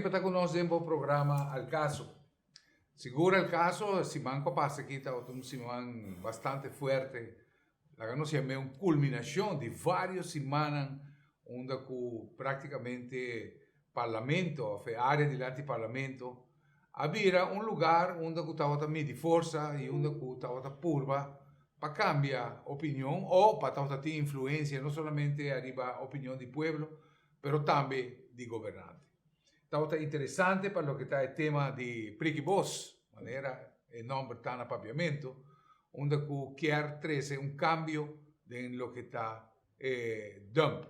pa ta ku nos den bo programa Al Caso. Sigur Al Caso e siman ku a pasa aki tabata un siman bastante fuerte. Laga nos yam'é un kulminashon di vários simannan unda ku práktikamente Parlamento òf e área dilanti Parlamento a bira un lugar unda ku tabata midi forsa i unda ku tabata purba pa kambia opinion o pa tabata tin influensia no solamente ariba opinion di pueblo pero tambe di gobernante. Tabata interesante pa loke ta e tema di Priki Bos, manera e nomber ta na Papiamento, unda ku kier trese un kambio den loke ta e dump.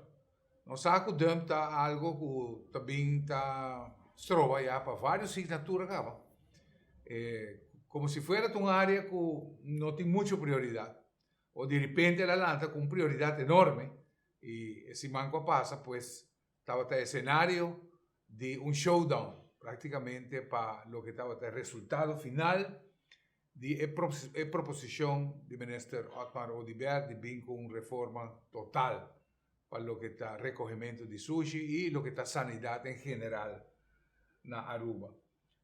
Nos sa ku dump ta algo ku ta bin ta stroba ya pa varios signatura kaba. Komo si fuera ta un área ku no tin mucho prioridat o diripente el a lanta ku un prioridat enorme i e siman ku a pasa pues tabata esenario di un showdown praktikamente pa loke tabata e resultado final di e proposishon di Minister Otmar Oduber di bin ku un reforma total pa loke ta recogemento di sushi y loke ta sanidad en general na Aruba.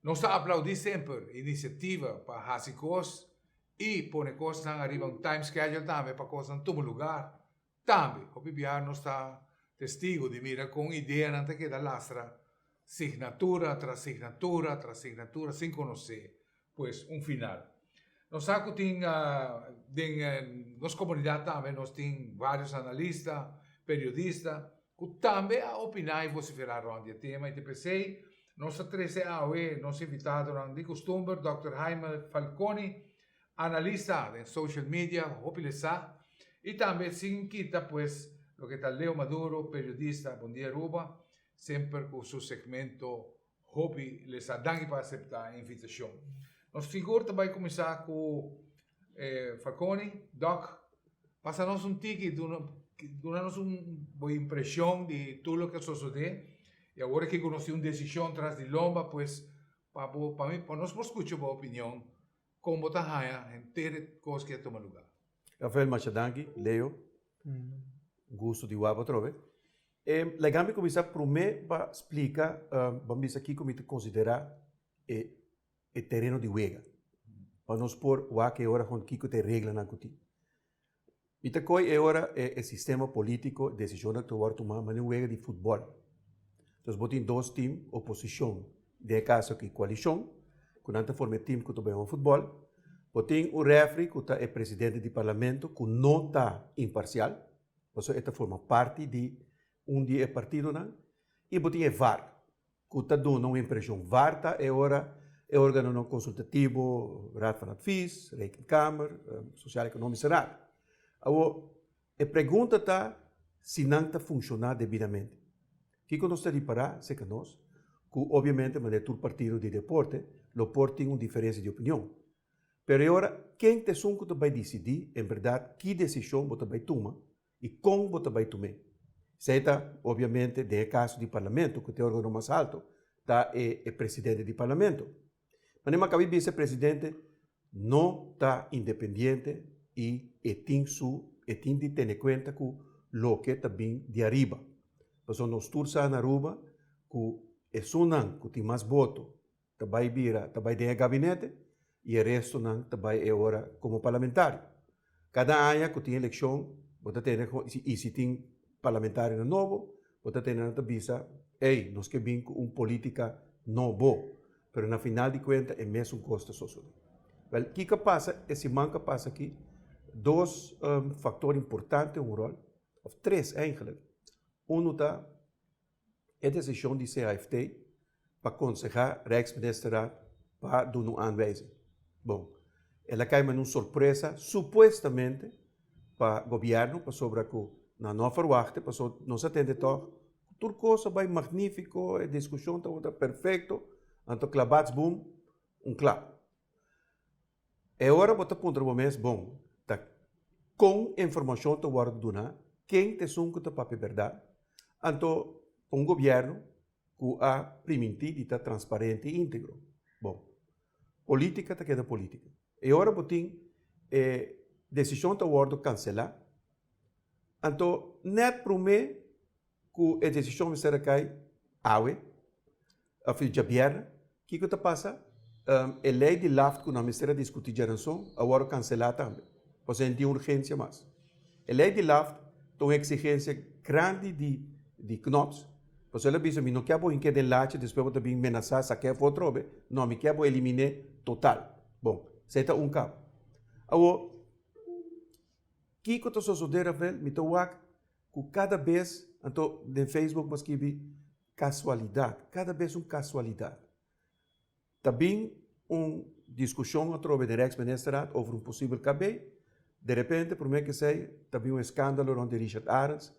Nos ta aplaudi semper iniciativa pa haci cos y pone cosnan ariba un time schedule tambe pa cosnan tuma lugar tambe. Hopi biaha nos ta testigo di mira con ideanan ta keda lastra signatura tras signatura tras signatura sin conoce pues un final. Nos sa cu tin den nos comunidad tambe nos tin varios analista, periodista cu tambe a opina y vocifera rond di e tema y ta p'esey nos ta trece awe nos invitadonan di custumber Dòkter Jaime Falconi, analista den social media hopi lesa y tambe sin kita pues loke ta Leo Maduro, periodista Bon Dia Aruba, semper cu su segmento Hopi les a danki pa aseptá e invitashon. Nos sigur ta bai kuminsá ku Falconi. Doc, pasa nos un tiki, duna nos un bo impreshon di tur loke a sosodé i awor aki ku nos tin un desishon tras di lomba, pues pa bo, pa mi, pa nos por skucha bo opinion kon bo ta haña henter e kos ke a tuma lugá. Rafael, masha danki. Leo, gusto di wak atrobe. E laga mi kuminsá promé pa splika, ban bisa kiko mi ta konsiderá e e tereno di wega, pa nos por wak e ora kon kiko ta e reglanan ku tin. Mi ta kohe e ora e e sistema polítiko, desishonnan ku ta wòrdu tumá manera un wega di futbòl. Entonces bo tin dos tim, oposishon, den e kaso aki koalishon, ku nan ta forma e tim ku ta bai hunga futbòl. Bo tin un rèfri ku ta e presidente di parlamento ku no ta imparsial, pasobra e ta forma parti di un di e partidonan y bo tin e var cu ta duna un impresion. Var ta e ora e organonan consultativo, Raad van Advies, Rekenkamer, Sociaal Economische Raad. Awor, e pregunta ta si nan ta funciona debidamente. Kico nos ta ripara cerca nos? Cu obviamente manera tur partido di deporte lo por tin un diferencia di opinion. Pero e ora, ken ta esun ku ta bai disidí en bèrdat ki desishon bo ta bai tuma i kon bo ta bai tum'é? Esei ta, obiamente, den e kaso di Parlamento, ku ta e organo mas alto, ta e e presidente di Parlamento. Manera mi a kaba di bisa, e presidente no ta independiente i e tin su e tin di tene kuenta ku loke ta bin di ariba. Pasobra nos tur sa na Aruba ku esunnan ku tin mas boto ta bai bira ta bai den e gabinete y e restonan ta bai e ora como parlamentario. Cada aña cu tin eleccion bo ta tene y si tin parlamentarionan nobo bo ta tene nan ta bisa ey nos ke bin cu un politica nobo pero na final di cuenta e mesun cos ta sosode. Wel kico a pasa e siman cu a pasa aki dos factor importante un rol of tres eigenlijk uno ta E desishon di CAFT pa konsehá Rijksministerraad pa duna un aanwijzing. Bon, el a kai manera un sorpresa supuestamente pa gobièrnu pasobra ku nan no a ferwachta pasobra nos a tende tòg ku tur kos a bai magnífiko, e diskushon tabata perfekto, anto klabats bum, un klap. E ora bo ta puntra bo mes, Bon, ta kon informashon ta wòrdu duná? Ken ta esun ku ta papia bèrdat? Anto, pa un gobièrnu ku a primintí di ta transparente i íntegro. Bon, polítika ta keda polítika. E ora bo tin e desishon ta wòrdu kanselá, anto nèt promé ku e desishon mester a kai awe. òf di djabièrnè, kiko ta pasa? E lei di laft ku nan mester a diskutí djaranson a wòrdu kanselá tambe, pasobra e no tin urgensia mas. E lei di laft ta un eksigensia grandi di di Knops, pasobra el a bisa mi no ke bo hink'é den lachi despues bo ta bin menasá sak'é afó atrobe, no mi ke bo elimin'é total. Bon, esei ta un kap. Awor, kiko ta sosodé Rafael? Mi ta wak ku kada bes, anto den Facebook bo a skibi kasualidat, kada bes un kasualidat. Ta bin un diskushon atrobe den Rijksministerraad over un posibel KB. De repente, promé ku esei, ta bin un eskandalo rond di Richard Arends,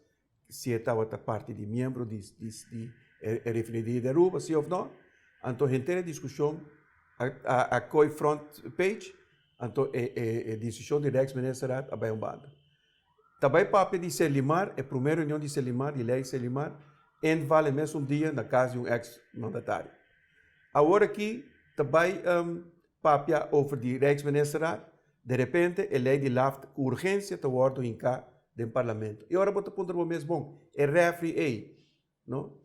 si e tabata parti di miembro di di e refineria di Aruba, si of no. Anto henter e diskushon a a koi front page, anto e e desishon di Rijksministerraad a bai un banda. Ta bai papia di Selimar, e promé reunion di Selimar, di lei Selimar, inval e mesun dia na kas di un eks mandatario. Awor aki ta bai papia over di Rijksministerraad, de repente e lei di Laft ku urgensia ta wòrdu hinká den parlamento. I ora bo ta puntra bo mes, bon, e rèfri ei, no,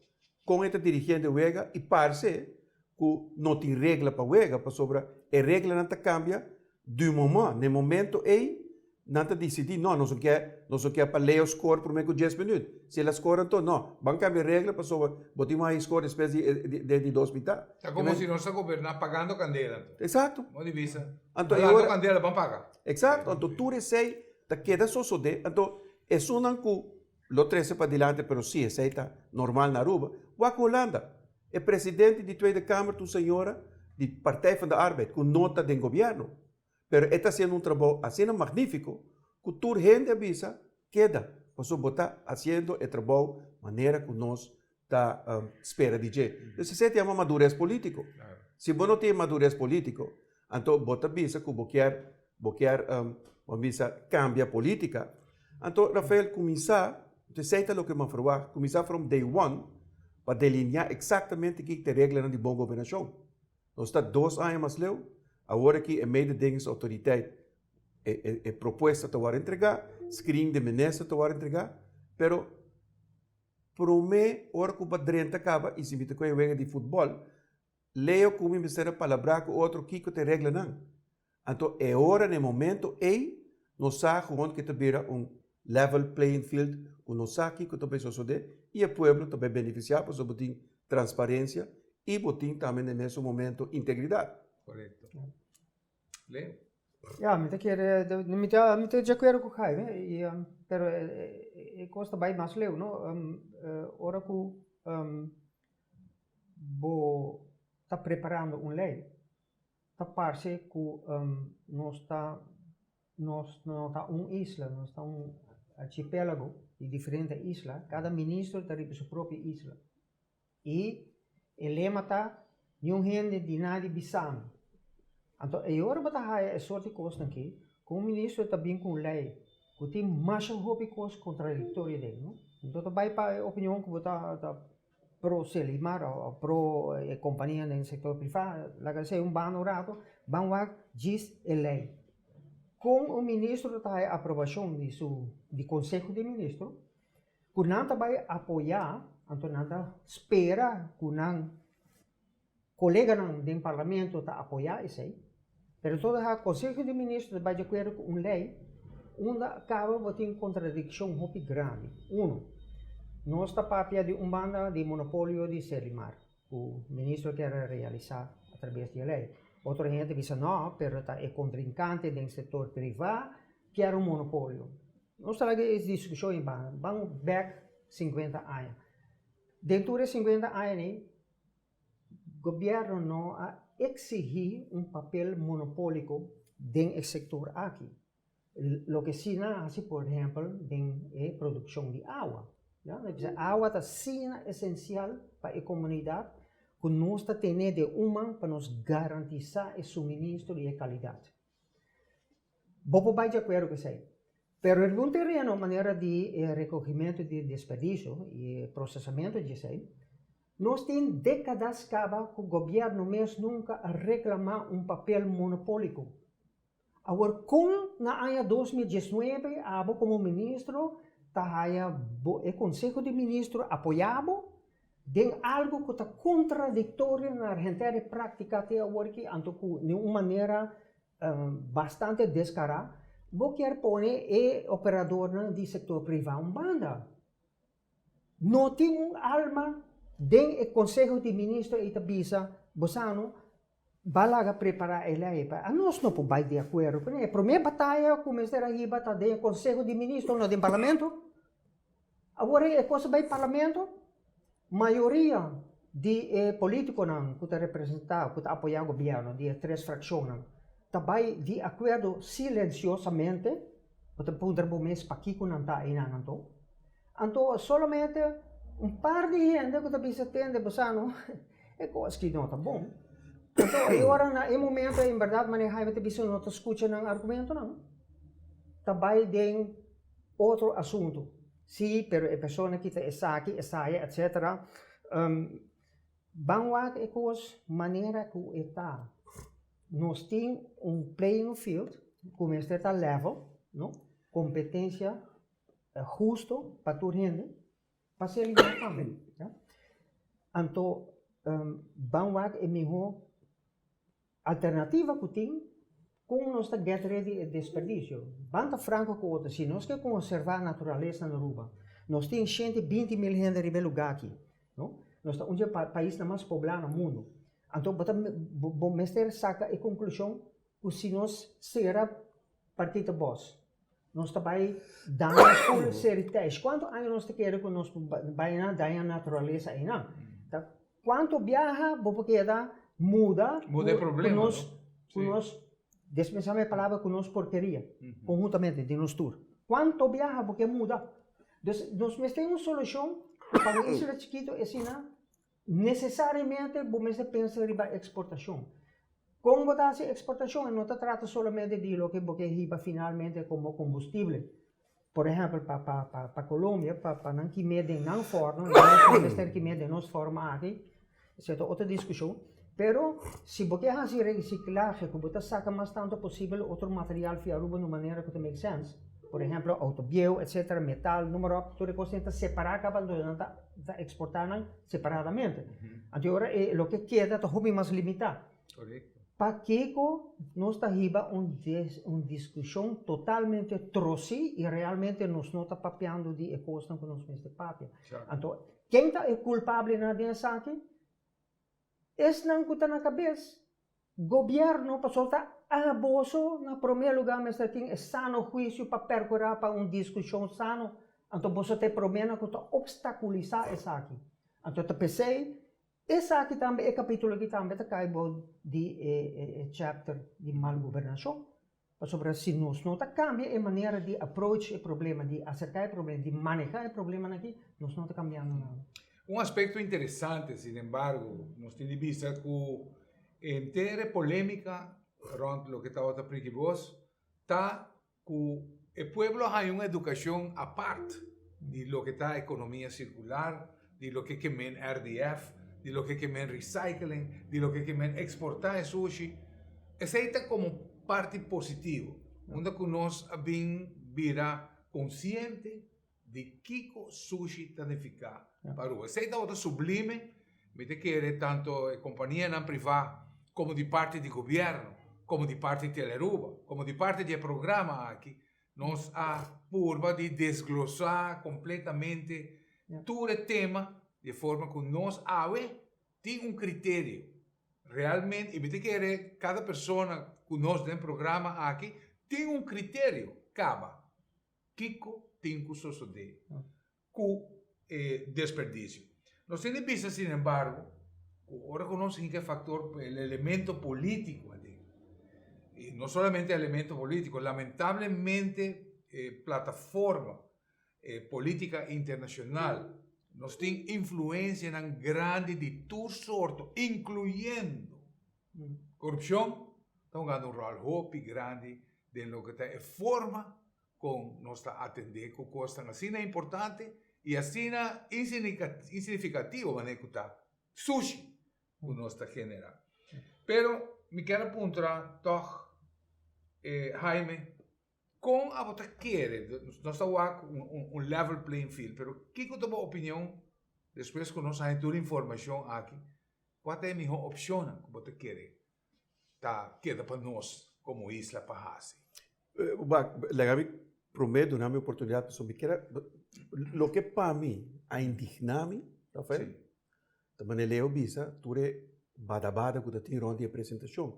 kon e ta dirigiendo e wega i parse ku no tin regla pa wega pasobra e reglanan ta kambia du moment, na e momento ei nan ta disidí no nos no ke nos no ke pa Leo score promé ku dies minüt, si el a score anto no ban kambia e regla pasobra bo tin mas score despues di den di dos mitá. Ta komo si nos ta goberná pagando kandela anto. Eksakto. Bo di bisa. Anto e ora. Kandela ban paga. Eksakto, anto tur esei ta keda sosodé, anto esunnan ku lo trese padilanti pero si esei ta normal na Aruba. Wak Hulanda, e presidente di Tweede Kamer ta un señora di Partij van de Arbeid ku no ta den gobierno, pero e ta hasiendo un trabou asina magnifico ku tur hende a bisa keda pasobra bo ta hasiendo e trabou manera ku nos ta spera di dje. Entonces esei ta yama madures politico. Si bo no tin e madures politico, anto bo ta bisa ku bo kier bo kier bo bisa kambia politica. Anto Rafael kuminsá, anto esei ta loke mi a ferwagt, kuminsá from day one pa delineá eksaktamente kiko ta e reglanan di bon gobernashon. Nos ta dos aña mas leu, awor aki e mededingingsautoriteit e e propuesta ta wòrdu entregá, screening di minister ta wòrdu entregá, pero Promé ora ku bo a drenta kaba i si mi ta kohe wega di futbòl, Leo ku mi mester a palabrá ku otro kiko ta e reglanan. Anto e ora na e momento ei nos sa gewoon ke ta bira un level playing field ku nos sa kiko ta bai sosodé i e pueblo ta bai benefisiá pasobra bo tin transparensia i bo tin tambe na e mesun momento integridat. Korekto. Leo. Ya, mi ta kere, mi ta, mi ta di akuerdo ku Jaime, i, pero e kos ta bai mas leu, no? Ora ku bo ta preparando un lei, ta parse ku nos ta, nos no ta un isla, nos ta un archipelago di diferente isla, kada ministro ta riba su propio isla. I e lema ta, Niun hende di nadi bisa mi. Anto e ora bo ta haya e sort di kosnan aki, ku un ministro ta bin ku un lei ku tin masha hopi kos kontradiktorio den, no? Anto ta bai pa e opinion ku bo ta ta pro Selimar o pro e kompania den sektor privá, laga esei un banda un rato, ban wak djis e lei. Kon un ministro ta haya aprobashon di su di konseho di ministro? Ku nan ta bai apoyá, anto nan ta spera ku nan koleganan den parlamento ta apoyá esei, pero todo ha Konseho di Ministro ta bai di akuerdo ku un lei unda kaba bo tin kontradikshon hopi grandi. Uno, nos ta papia di un banda di monopolio di Serlimar, ku ministro kier a realisá atrabes di e lei. Otro hende ta bisa no, pero ta e kontrinkante den sektor privá kier un monopolio. Nos ta laga e diskushon ei ban, ban bèk sinkuenta aña. Den tur e sinkuenta aña ei, gobièrnu no a eksigí un papel monopóliko den e sektor aki. Loke si nan a hasi, por ehèmpel, den e produkshon di awa. Ya, nan bisa awa ta asina esensial pa e komunidat ku nos ta tene den un man pa nos garantisá e suministro i e kalidat. Bo por bai di akuerdo ku esei. Pero riba un tereno manera di e rekogimentu di desperdisio i e prosesamentu di esei, nos tin dékadas kaba ku gobièrnu mes nunka a reklamá un papel monopóliko. Awor kon na aña 2019 abo komo ministro ta haya bo e konseho di ministro apoyá bo? Den algu ku ta kontradiktorio na henter e práktika te awor aki, anto ku den un manera bastante deskará, bo kier pone e operadornan di sektor privá un banda. No tin un alma den e konseho di ministro ei ta bisa, bo sa no, ba laga prepará e lei pa anos no por bai di akuerdo kuné. E promé bataya ku mester a hiba ta den e konseho di ministro, no den parlamento. Awor e kos a bai parlamento, mayoria di e politikonan ku ta representá, ku ta apoyá gobièrnu, di e tres frakshonnan, ta bai di akuerdo silensiosamente. Bo ta puntra bo mes pakiko nan ta einan anto? Anto solamente un par di hende ku ta bisa tende bo sa no e kos ki no ta bon. Anto e ora na e momento en berdad manera Jaime ta bisa no ta skucha nan argumentonan. Ta bai den otro asuntu. Si, pero e persona ki ta esaki, esaya, etcetera. Ban wak e kos manera ku e ta. Nos tin un playing field ku mester ta level, no? Kompetensia husto pa tur hende, pa Selimar tambe, ya. Anto ban wak e miho alternativa ku tin kon nos ta get rid di e desperdisio. Ban ta franko ku otro, si nos ke konserva naturalesa na Aruba, nos tin 120 mil hende riba e luga aki, no? Nos ta un di e paisnan mas poblá na mundu. Anto bo ta bo mester saka e konklushon ku si nos sera Partita Bos, nos ta bai daña ful Seritèsh. Kuantu aña nos ta kere ku nos bai na daña naturalesa einan? Ta kuantu biaha bo por keda muda Muda e problema, ku nos, ku nos, dispensame e palabra, ku nos porkeria, konhuntamente di nos tur. Kuantu biaha bo ke muda? Dus nos mester un solushon pa un isla chikitu asina. Nesesariamente bo mester pensa riba eksportashon. Kon bo ta hasi eksportashon? E no ta trata solamente di loke bo ke hiba finalmente komo kombustible. Por ehèmpel pa pa pa pa Colombia pa pa nan kim'é den nan fòrno, nos no mester kim'é den nos fòrno aki, esei ta otro diskushon. Pero si bo ke hasi resiklahe ku bo ta saka mas tantu posibel otro material fi Aruba na un manera ku ta make sense, por ehèmpel outo bieu etsetera, metal, noem maar op, tur e kosnan ta separá kaba anto nan ta ta eksportá nan separadamente. Anto e ora e loke keda ta hopi mas limitá. Korekto. Pakiko nos ta hiba un un diskushon totalmente trosí i realmente nos no ta papiando di e kosnan ku nos mester papia. Anto ken ta e kulpablenan den esaki? Esnan ku ta na kabes, gobièrnu, pasobra ta aboso na promé lugá mester tin e sano huisio pa pèrkurá pa un diskushon sano, anto boso ta e proménan ku ta opstakulisá esaki. Anto ta p'esei esaki tambe, e kapítulo aki tambe ta kai bou di e chapter di mal gobernashon. Pasobra si nos no ta kambia e manera di approach e problema, di aserká e problema, di manehá e problemanan aki, nos no ta kambiando nada. Un aspekto interesante, sin embargo, nos tin di bisa ku henter e polémika rònt loke tabata Priki Bos ta ku e pueblo a haña un edukashon apart di loke ta ekonomia sirkular, di loke ke men RDF, di loke ke men recycling, di loke ke men eksportá e sushi. Esei ta komo parti positivo, unda ku nos a bin bira konsiente di kiko sushi ta nifiká pa Aruba. Esei tabata sublime, mi ta kere tanto e kompanianan privá komo di parti di gobièrnu, komo di parti Telearuba, komo di parti di e programa aki, Nos a purba di desglosá kompletamente tur e tema di e forma ku nos awe tin un kriterio realmente i mi ta kere kada persona ku nos den programa aki tin un kriterio kaba kiko tin ku sosodé ku e desperdisio. Nos tin di bisa sinembargo ku ora ku nos hinka e faktor, e elemento polítiko aden, i no solamente e elemento polítiko, lamentablemente e plataforma, e polítika internashonal, nos tin influensianan grandi di tur sorto, inkluyendo korupshon, ta hungando un ròl hopi grandi den loke ta e forma Kon nos ta atendé ku kosnan asina importante i asina insignifikativo manera ku ta sushi ku nos ta generá. Pero mi kier a puntra tòg Jaime, kon abo ta kere, nos ta wak un level playing field, pero kiko ta bo opinion? Despues ku nos haña tur informashon aki, kua ta e mihó opshonnan ku bo ta kere ta keda pa nos komo isla pa hasi? Wak, laga mi promé duna mi oportunidat pasobra mi kier a, loke pa mi a indigná mi, Rafael, ta manera Leo bisa tur e badabada ku ta tin rònt di e presentashon.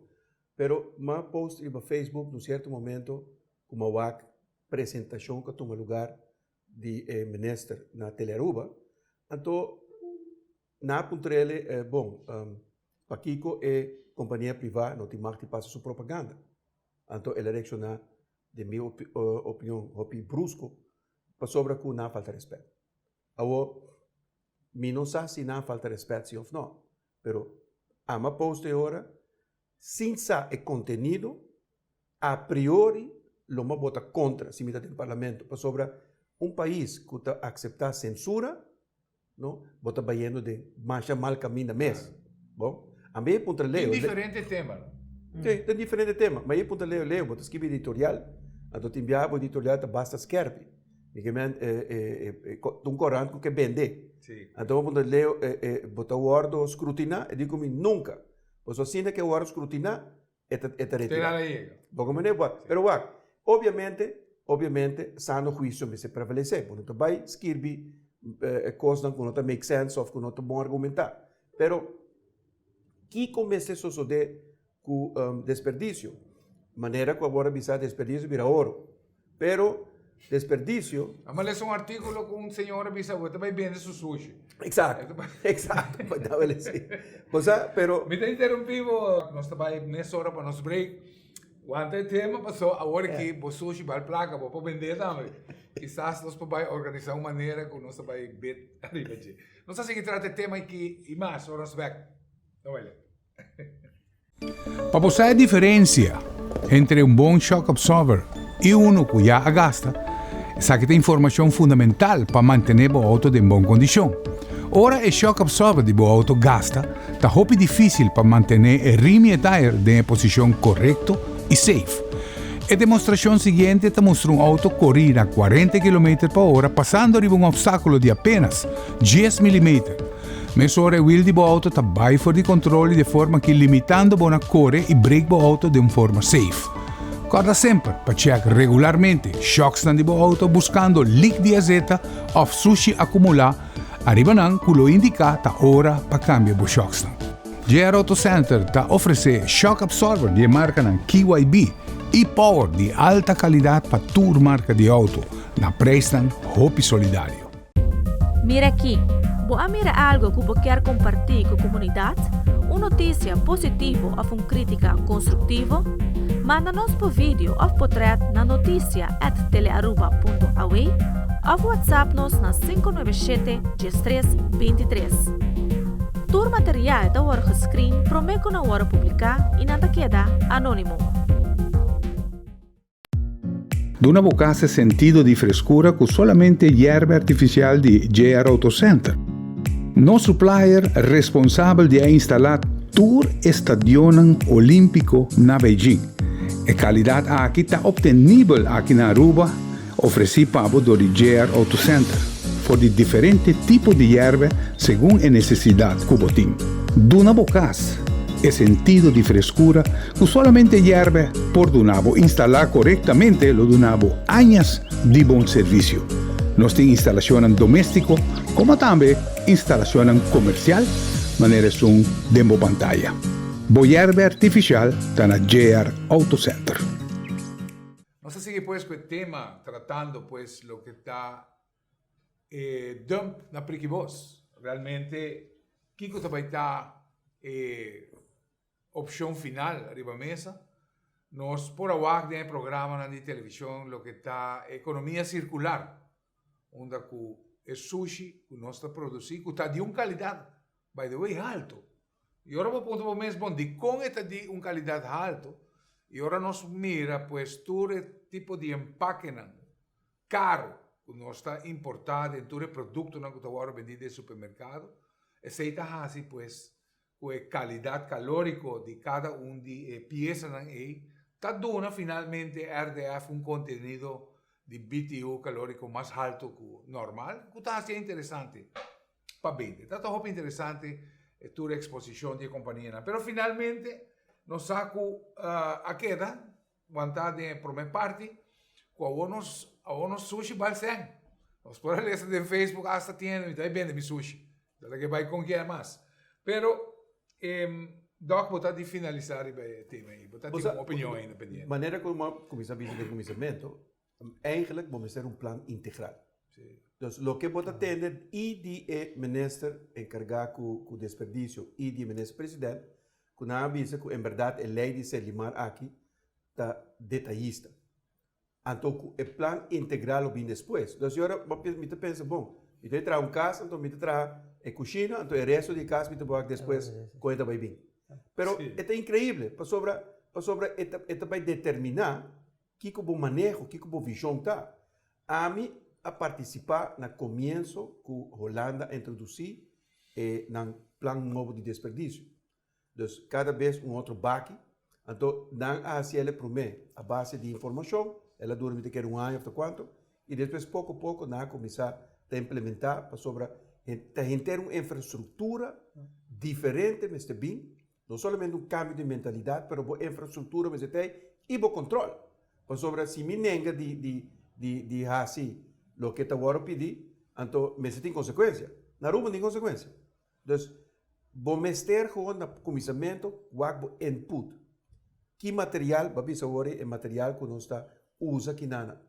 Pero m'a post riba Facebook na un sierto momento ku m'a wak presentashon ku a tuma lugar di e minister na Telearuba, anto nan a puntr'el, bon, pakiko e kompania privá no tin mag di pasa su propaganda? Anto el a reakshoná, den mi opinion hopi brusko, pasobra ku nan a falta rèspèt. Awor, mi no sa si nan a falta rèspèt si òf nò, pero ami a post e ora sin sa e kontenido. A priori lo m'a bota kontra si mi ta den parlamento, pasobra un pais ku ta akseptá sensura, no, bo ta bayendo den masha mal kaminda mes. Bon, ami e puntra Leo. Tin diferente tema, no? Sí, tin diferente tema. Ma e puntra Leo, Leo, bo ta skibi editorial, anto tin biaha bo editorial ta basta skerpi. Mi ke men ta un korant ku ke bende. Anto bo puntra Leo, bo ta wòrdu skrutiná? E di ku mi, nunka. Pasobra asina ke wòrdu skrutiná, e ta e ta retirá. Te yega. Bo comprende? Bo, pero wak, obviamente, obviamente sano huicio mester prevalece. Bo no ta bai skirbi kosnan ku no ta make sense of ku no ta bon argumentá. Pero kiko mester sosodé ku desperdicio? Manera ku awor a bisa desperdicio bira oro. Pero desperdicio. A mi a lesa un artículo cu un señor a bisa bo ta bay bende su sushi. Exacto, exacto, pa ta wele si. Bo sa, pero. Mi ta interrumpí bo, nos ta bay mesora pa nos break. Wanta e tema paso awor aki bo sushi bal placa, bo por bende tambe. Kisas nos por bay organisa un manera cu nos ta bay bid ariba dje. Nos a sigui trata e tema aki y mas ora nos bek. No wele. Pa bo sa e diferencia entre un bon shock absorber y uno cu ya a gasta, esaki ta informacion fundamental pa mantene bo auto den bon condicion. Ora e shock absorber di bo auto gasta, ta hopi dificil pa mantene e rim y e tire den e posicion corecto y safe. E demostracion siguiente ta mustra un auto cori na cuarenta kilometer pa ora pasando riba un obstaculo di apenas dies milimeter. Mesora e wiel di bo auto ta bai for di control y de forma aki limitando bo na core y brake bo auto den un forma safe. Corda semper pa check regularmente shocksnan di bo auto buscando leak di azeta of sushi acumula ariba nan cu lo indica ta ora pa cambia bo shocksnan. JR Auto Center ta ofrece shock absorber di e marcanan KYB y Power di alta calidad pa tur marca di auto na prijsnan hopi solidario. Mira aki, bo a mira algo ku bo kier kompartí ku komunidat? Un notisia positivo òf un krítika konstruktivo? Manda nos bo video òf potrèt na notisia at telearuba punto aw òf whatsapp nos na 597 13 23. Tur material ta wòrdu gescreen promé ku nan wòrdu publiká i nan ta keda anónimo. Duna bo kas e sentido di freskura ku solamente yerba artifisial di JR Auto Center. Nos supplier responsabel di a instalá tur e stadionnan olímpiko na Beijing. E kalidat aki ta optenibel aki na Aruba, ofresí pa bo dor di JR Auto Center, for di diferente tipo di yerba segun e nesesidat ku bo tin. Duna bo kas e sentido di freskura Ku solamente yerbe por duna bo instalá korektamente lo duna bo añas di bon servisio. Nos tin instalashonnan doméstiko komo tambe instalashonnan komersial manera esun den bo pantaya. Bo yerbe artifisial ta na JR Auto Center. Nos ta sigui pues ku e tema tratando pues loke ta e dump na Prikibos. Realmente kiko ta bai ta e opshon final riba mesa. Nos por a wak den e programanan di televishon loke ta ekonomia sirkular, unda ku e sushi ku nos ta produsí, ku ta di un kalidat, by the way, haltu. I ora bo puntra bo mes, bon, dikon e ta di un kalidat haltu? I ora nos mira pues tur e tipo di empakenan karu ku nos ta importá den tur e produktonan ku ta wòrdu bendí den supermerkado, esei ta hasi pues ku e kalidat kalóriko di kada un di e piesanan ei ta duna finalmente RDF un kontenido di BTU kalóriko mas haltu ku normal, ku ta hasié interesante. pa bende. Ta ta hopi interesante e tur exposicion di e companianan. Pero finalmente nos sa cu a keda wanta den e prome parti cu awor nos awor nos sushi bal sen. Nos por a lesa den Facebook hasta tin hende mi ta bende mi sushi. Ta ke bai con kier mas. Pero Doc bo ta di finalisa riba e tema ei. Bo ta tin un opinion ainda pendiente. Manera cu mi a cuminsa bisa den cuminsamento, Eigenlijk bo mester un plan integral. Dus loke bo ta tende i di e minister enkargá ku ku desperdisio i di e minister president ku nan a bisa ku en bèrdat e lei di Serlimar aki ta detayista. Anto ku e plan integral lo bin despues. Dus i ora bo mi ta pensa bon mi ta traha un kas anto mi ta traha e kushina anto e resto di e kas mi ta wak despues kon e ta bai bin. Pero e ta inkreibel pasobra pasobra e ta e ta bai determiná Kiko bo maneho, kiko bo vishon ta? Ami a partisipá na komienso ku Holanda a introdusí e nan plan nobo di desperdisio. Dus kada bes un otro baki, anto nan a hasi el e promé a base di informashon, el a dura mi ta kere un aña òf ta kuantu, i despues poko poko nan a kuminsá ta implementá pasobra ta henter un infrastruktura diferente mester bin. No solamente un cambio di mentalidad, pero bo infrastructura mester ta ei y bo control. Pasobra si mi nenga di di di di haci loke ta worde pidi, anto mester tin consecuencia. Na Aruba no tin consecuencia. Dus bo mester gewoon na cuminsamento wak bo input. Ki material, bo a bisa awor e material cu nos ta usa kinana.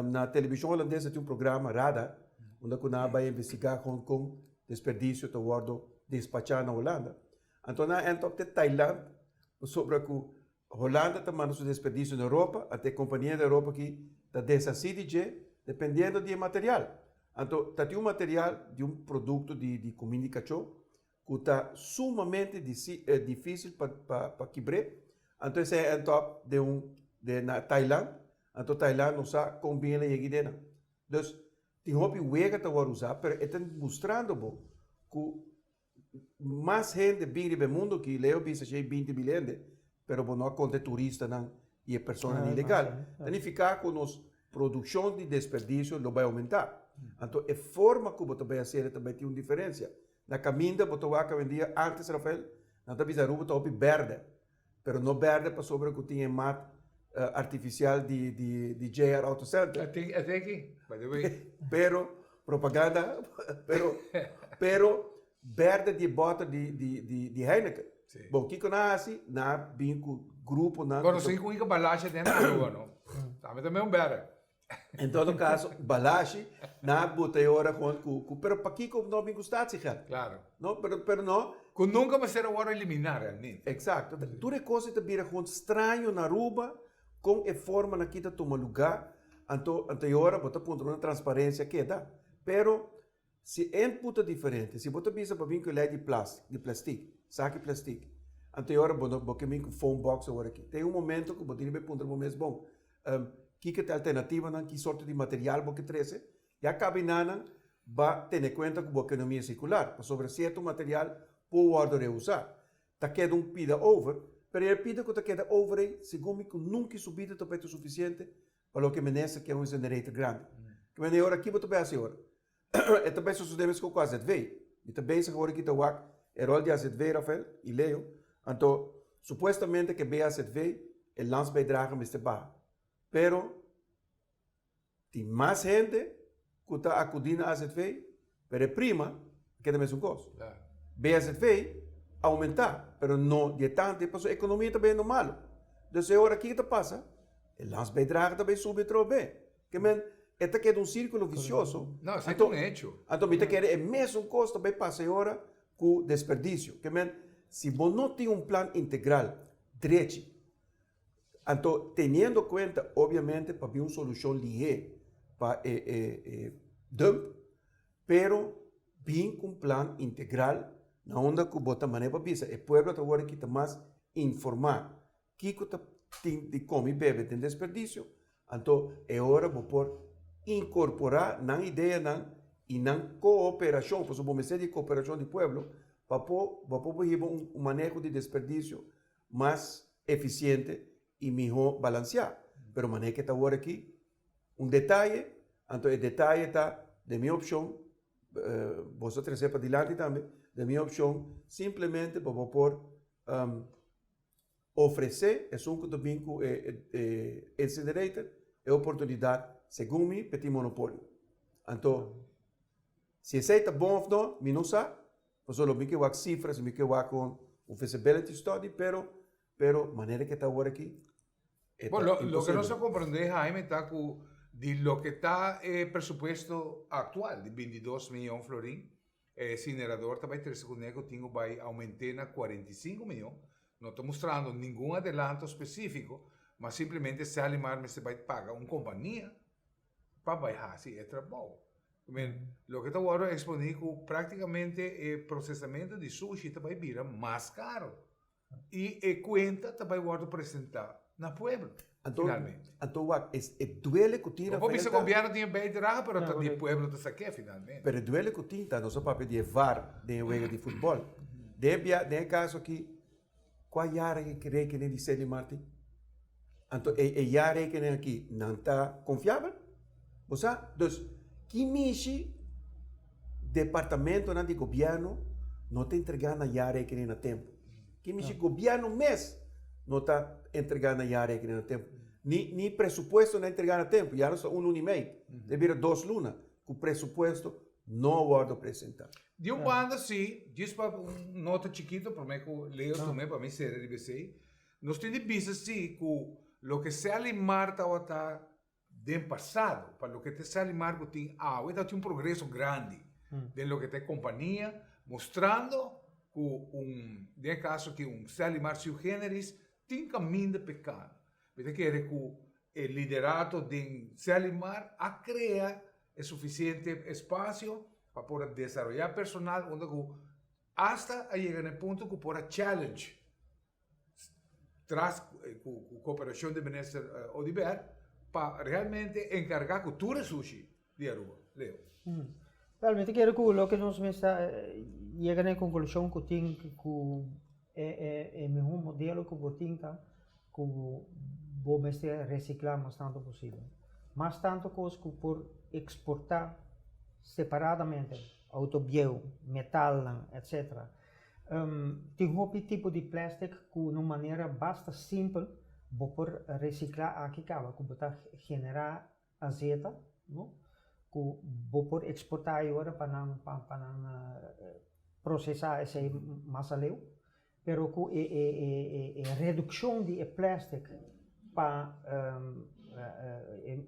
Na television holandes a tin un programa, Radar, unda cu nan a bay investiga con con desperdicio ta wordo despacha na Holanda. Anto nan a end up te Thailand pasobra cu Holanda ta manda su desperdicio na Europa, anto e compania di Europa aki ta deshaci di dje dependiendo di e material. Anto ta tin un material di un producto di cuminda di cacho ku ta sumamente difísil pa pa kibr'é, anto esei a end up den un den na Thailand, anto Thailand no sa kon bien el a yega i den nan. Dus tin hopi wega ta wòrdu usá, pero e ta mustrando bo ku mas hende bin riba e mundu aki, Leo bisa shei 20 mil hende, pero bo no a konta e turistanan i e personanan ilegal. Ta nifiká ku nos produkshon di desperdisio lo bai oumentá. Anto e forma ku bo ta bai hasiel ta bai tin un diferensia. Na kaminda bo ta wak awendia antes Rafael, nan ta bisa Aruba ta hopi berde, pero no berde pasobra ku tin e mat artifisial di di di JR Auto Center. E tin e tin aki, by the way. Pero propaganda, pero pero berde di e bòter di di di di Heineken. Si. Bon, kiko nan a hasi? Nan a bin ku gruponan. Bueno, si ku balashi den Aruba no. Tambe ta meun berde. En todo caso, Balashi na buta e ora con cu, cu pero pakico no bin cu statiegeld? Claro. No, pero, pero no. Cu nunca mester a worde elimina realmente. Exacto. Tur e cos ta bira gewoon straño na Aruba con e forma na ki ta tuma lugar. Anto, anto e ora bo ta puntra una transparencia keda. Pero Si e input ta diferente, si bo ta bisa pa bin ku e lei di plas, di plastic, saki plastic, anto e ora bo no bo ke bin ku foam box awor aki. Ten un momento ku bo tin riba e puntra bo mes, bon, kiko ta e alternativanan, ki sorto di material bo ke trese? Ya kaba enanan ba tene kuenta ku bo ekonomia sirkular, pasobra sierto material por wòrdu reusá. Ta keda un pida over, pero e pida ku ta keda over ei, segun mi ku nunka e subida ta bai ta sufisiente pa loke minister ke un generator grandi. Ke manera e ora ki bo ta bai hasi ora? E ta bai sosode mesco ku AZV. Mi ta bezig awor aki ta wak e rol di AZV, Rafael i Leo. Anto, supuestamente ke BAZV e landsbijdrage mester baha. Pero tin mas hende ku ta akudí na AZV, pero e prima a keda mesun kos. BAZV a oumentá, pero no di e tantu, pasobra ekonomia ta bayendo malu. Dus e ora kiko ta pasa? E landsbijdrage ta bai subi atrobe. Ke men, e ta keda un sírkulo visioso. No, esei ta un hecho. Anto mi ta kere e mesun kos ta bai pasa e ora ku desperdisio. Ke men, si bo no tin un plan integral drechi, anto teniendo kuenta obviamente pa bin un solushon lihé pa e e e dump, pero bin ku un plan integral na unda ku bo ta manera pa bisa e pueblo ta wòrdu kita mas informá Kiko ta tin di come y bebe den desperdicio? Anto e ora bo por incorpora nan ideanan y nan cooperacion, pasobra bo mester di cooperacion di pueblo pa por bo por hiba un maneho di desperdicio mas eficiente y miho balancia. Pero manera ke ta awor aki, un detaye, anto e detaye ta, den mi opcion. Boso a trese padilanti tambe, den mi opshon, simplemente pa bo por ofresé esun ku ta bin ku e incinerator e oportunidat, segun mi, pa e tin monopolio. Anto, si esei ta bon òf no, mi no sa, pasobra lo mi ke wak sifras, mi ke wak un feasibility study, pero, pero manera ke ta awor aki, e ta Bon, loke imposibel. nos a komprendé, Jaime, ta ku di loke ta e presupuesto aktual di 22 miyon florin, E incinerador ta bai trece cune cu tin cu bai aumente na 45 miyon. No ta mustrando ningun adelanto specifico, ma simplemente Selimar mester bai paga un compania pa bai haci e trabou. I mean, loke ta wordo exponi cu practicamente e procesamento di sushi ta bai bira mas caro. I e kuenta ta bai wòrdu presentá na pueblo, Anto, finalmente. anto wak, es, e duele ku tin, No por Rafael, bisa ta, gobièrnu tin e bijdrage, pero ta di pueblo ta sak'é finalmente. pero e duele ku tin ta, nos a papia di e var den e wega di futbòl. Den e bia, den e kaso aki, kua jaarrekening di Celi Martin? Anto e, e jaarrekening aki, nan ta konfiabel? Bo sa? Dus, ki mishi departamentonan di gobièrnu no ta entregá nan jaarrekening na tempu? Ki mishi gobièrnu mes no ta entregá nan jaarrekening na tempu? Ni, ni presupuesto no a entregá na tempu. Ya nos ta un luna i mei, ta bira dos luna ku presupuesto no a wòrdu presentá. Di un banda sí, djis pa un nota chikito promé ku Leo tuma pa mi sera riba esei, nos tin di bisa sí ku loke Selimar tabata Den pasado, pa loke ta e Salimar ku tin awe, ta tin un progreso grandi den loke ta e kompania, mostrando ku un, den e kaso aki un Salimar sui generis tin kaminda p'e kano. Mi ta kere ku e liderato den Salimar a krea e sufisiente espasio pa por a desaroyá personal unda ku asta a yega na e punto ku por a challenge tras cu cooperacion di minister Oduber pa realmente encarga cu tur e sushi di Aruba. Leo. Wel, mi ta kere cu loke nos mester yega na e conclusion cu tin cu e miho modelo cu bo tin ta cu bo mester recicla mas tanto posibel. Mas tanto cos cu por exporta separadamente, auto bieu, metalnan, etcetera. Tin hopi tipo di plastic ku na un manera basta simpel bo por resiklá aki kaba ku bo ta generá azeta, no, ku bo por eksportá e ora pa nan pa nan prosesá esei mas aleu, pero ku e e redukshon di e plastic pa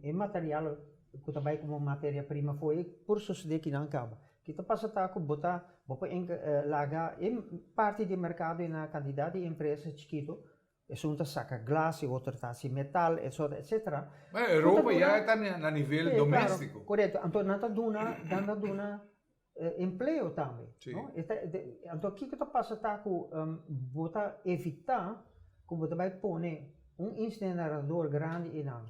e material ku ta bai komo materia prima fo'i por sosodé kinan kaba. Ki ta pasa ta ku bo ta bo por laga e parti di e merkado i na kantidat di empresa chikito, esun ta saka glas, e otro ta hasi metal, etcetera, etcetera. Bueno, Europa ya ta na nivel doméstiko. Korekto, anto nan ta duna, nan ta duna empleo tambe, no? E ta, anto kiko ta pasa ta ku bo ta evitá ku bo ta bai pone un incinerador grandi einan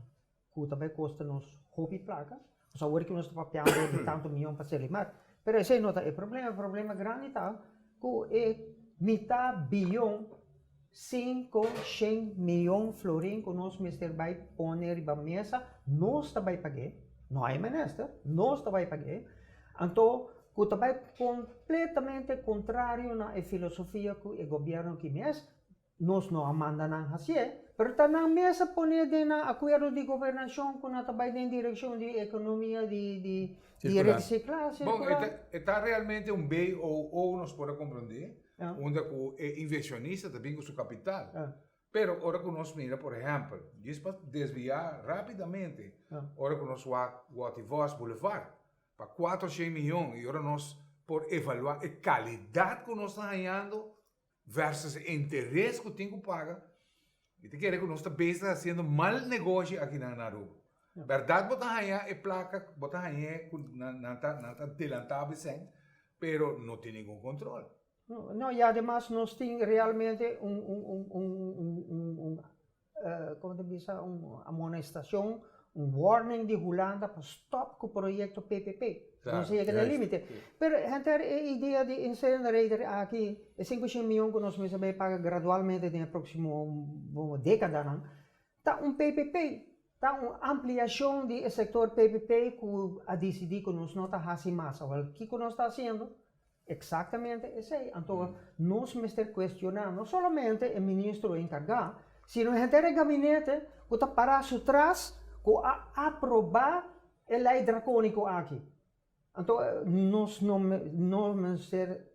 ku ta bai kosta nos hopi plaka, pasobra awor ku nos ta papiando di tantu mion pa Selimar, pero esei no ta e problema, e problema grandi ta ku e mitá biyon, sinku shen miyon florin ku nos mester bai pone riba mesa, nos ta bai pag'é, no a e minister, nos ta bai pag'é, anto ku ta bai kompletamente kontrario na e filosofia ku e gobièrnu ki mes Nos no a manda nan hasié, pero ta nan mes a poné den nan akuerdo di gobernashon ku nan ta bai den direkshon di ekonomia di di resiklá, Bon, sirkulá. e ta realmente un BOO nos por a komprondé, unda ku e invershonista ta bin ku su kapital. Pero ora ku nos mira, por ehèmpel, djis pa desviá rápidamente, ora ku nos wak Watty Vos Boulevard, pa 400 miyon, i ora nos por evaluá e kalidat ku nos ta hañando, versus e interes ku tin ku paga, mi ta kere ku nos ta bezig hasiendo mal negoshi aki nan na Aruba. Bèrdat bo ta haña e plaka, bo ta hañ'é ku nan ta nan ta delantá bo esei, pero no tin ningun kontrol. No, i ademas nos tin realmente un un un un un un Como ta bisa un amonestacion, un warning di Hulanda pa stop cu proyecto PPP. Nos a yega na e limite. Pero henter e idea di incinerator aki, e sinku shen miyon cu nos mester bay paga gradualmente den e proximo decadanan, ta un PPP. Ta un ampliashon di e sektor PPP ku a disidí ku nos no ta hasi mas. Awor, kiko nos ta hasiendo? Eksaktamente esei. Anto nos mester kuestioná no solamente e ministro enkargá, sino henter e gabinete ku ta pará su tras ku a aprobá e lei drakóniko aki. Anto nos no no mester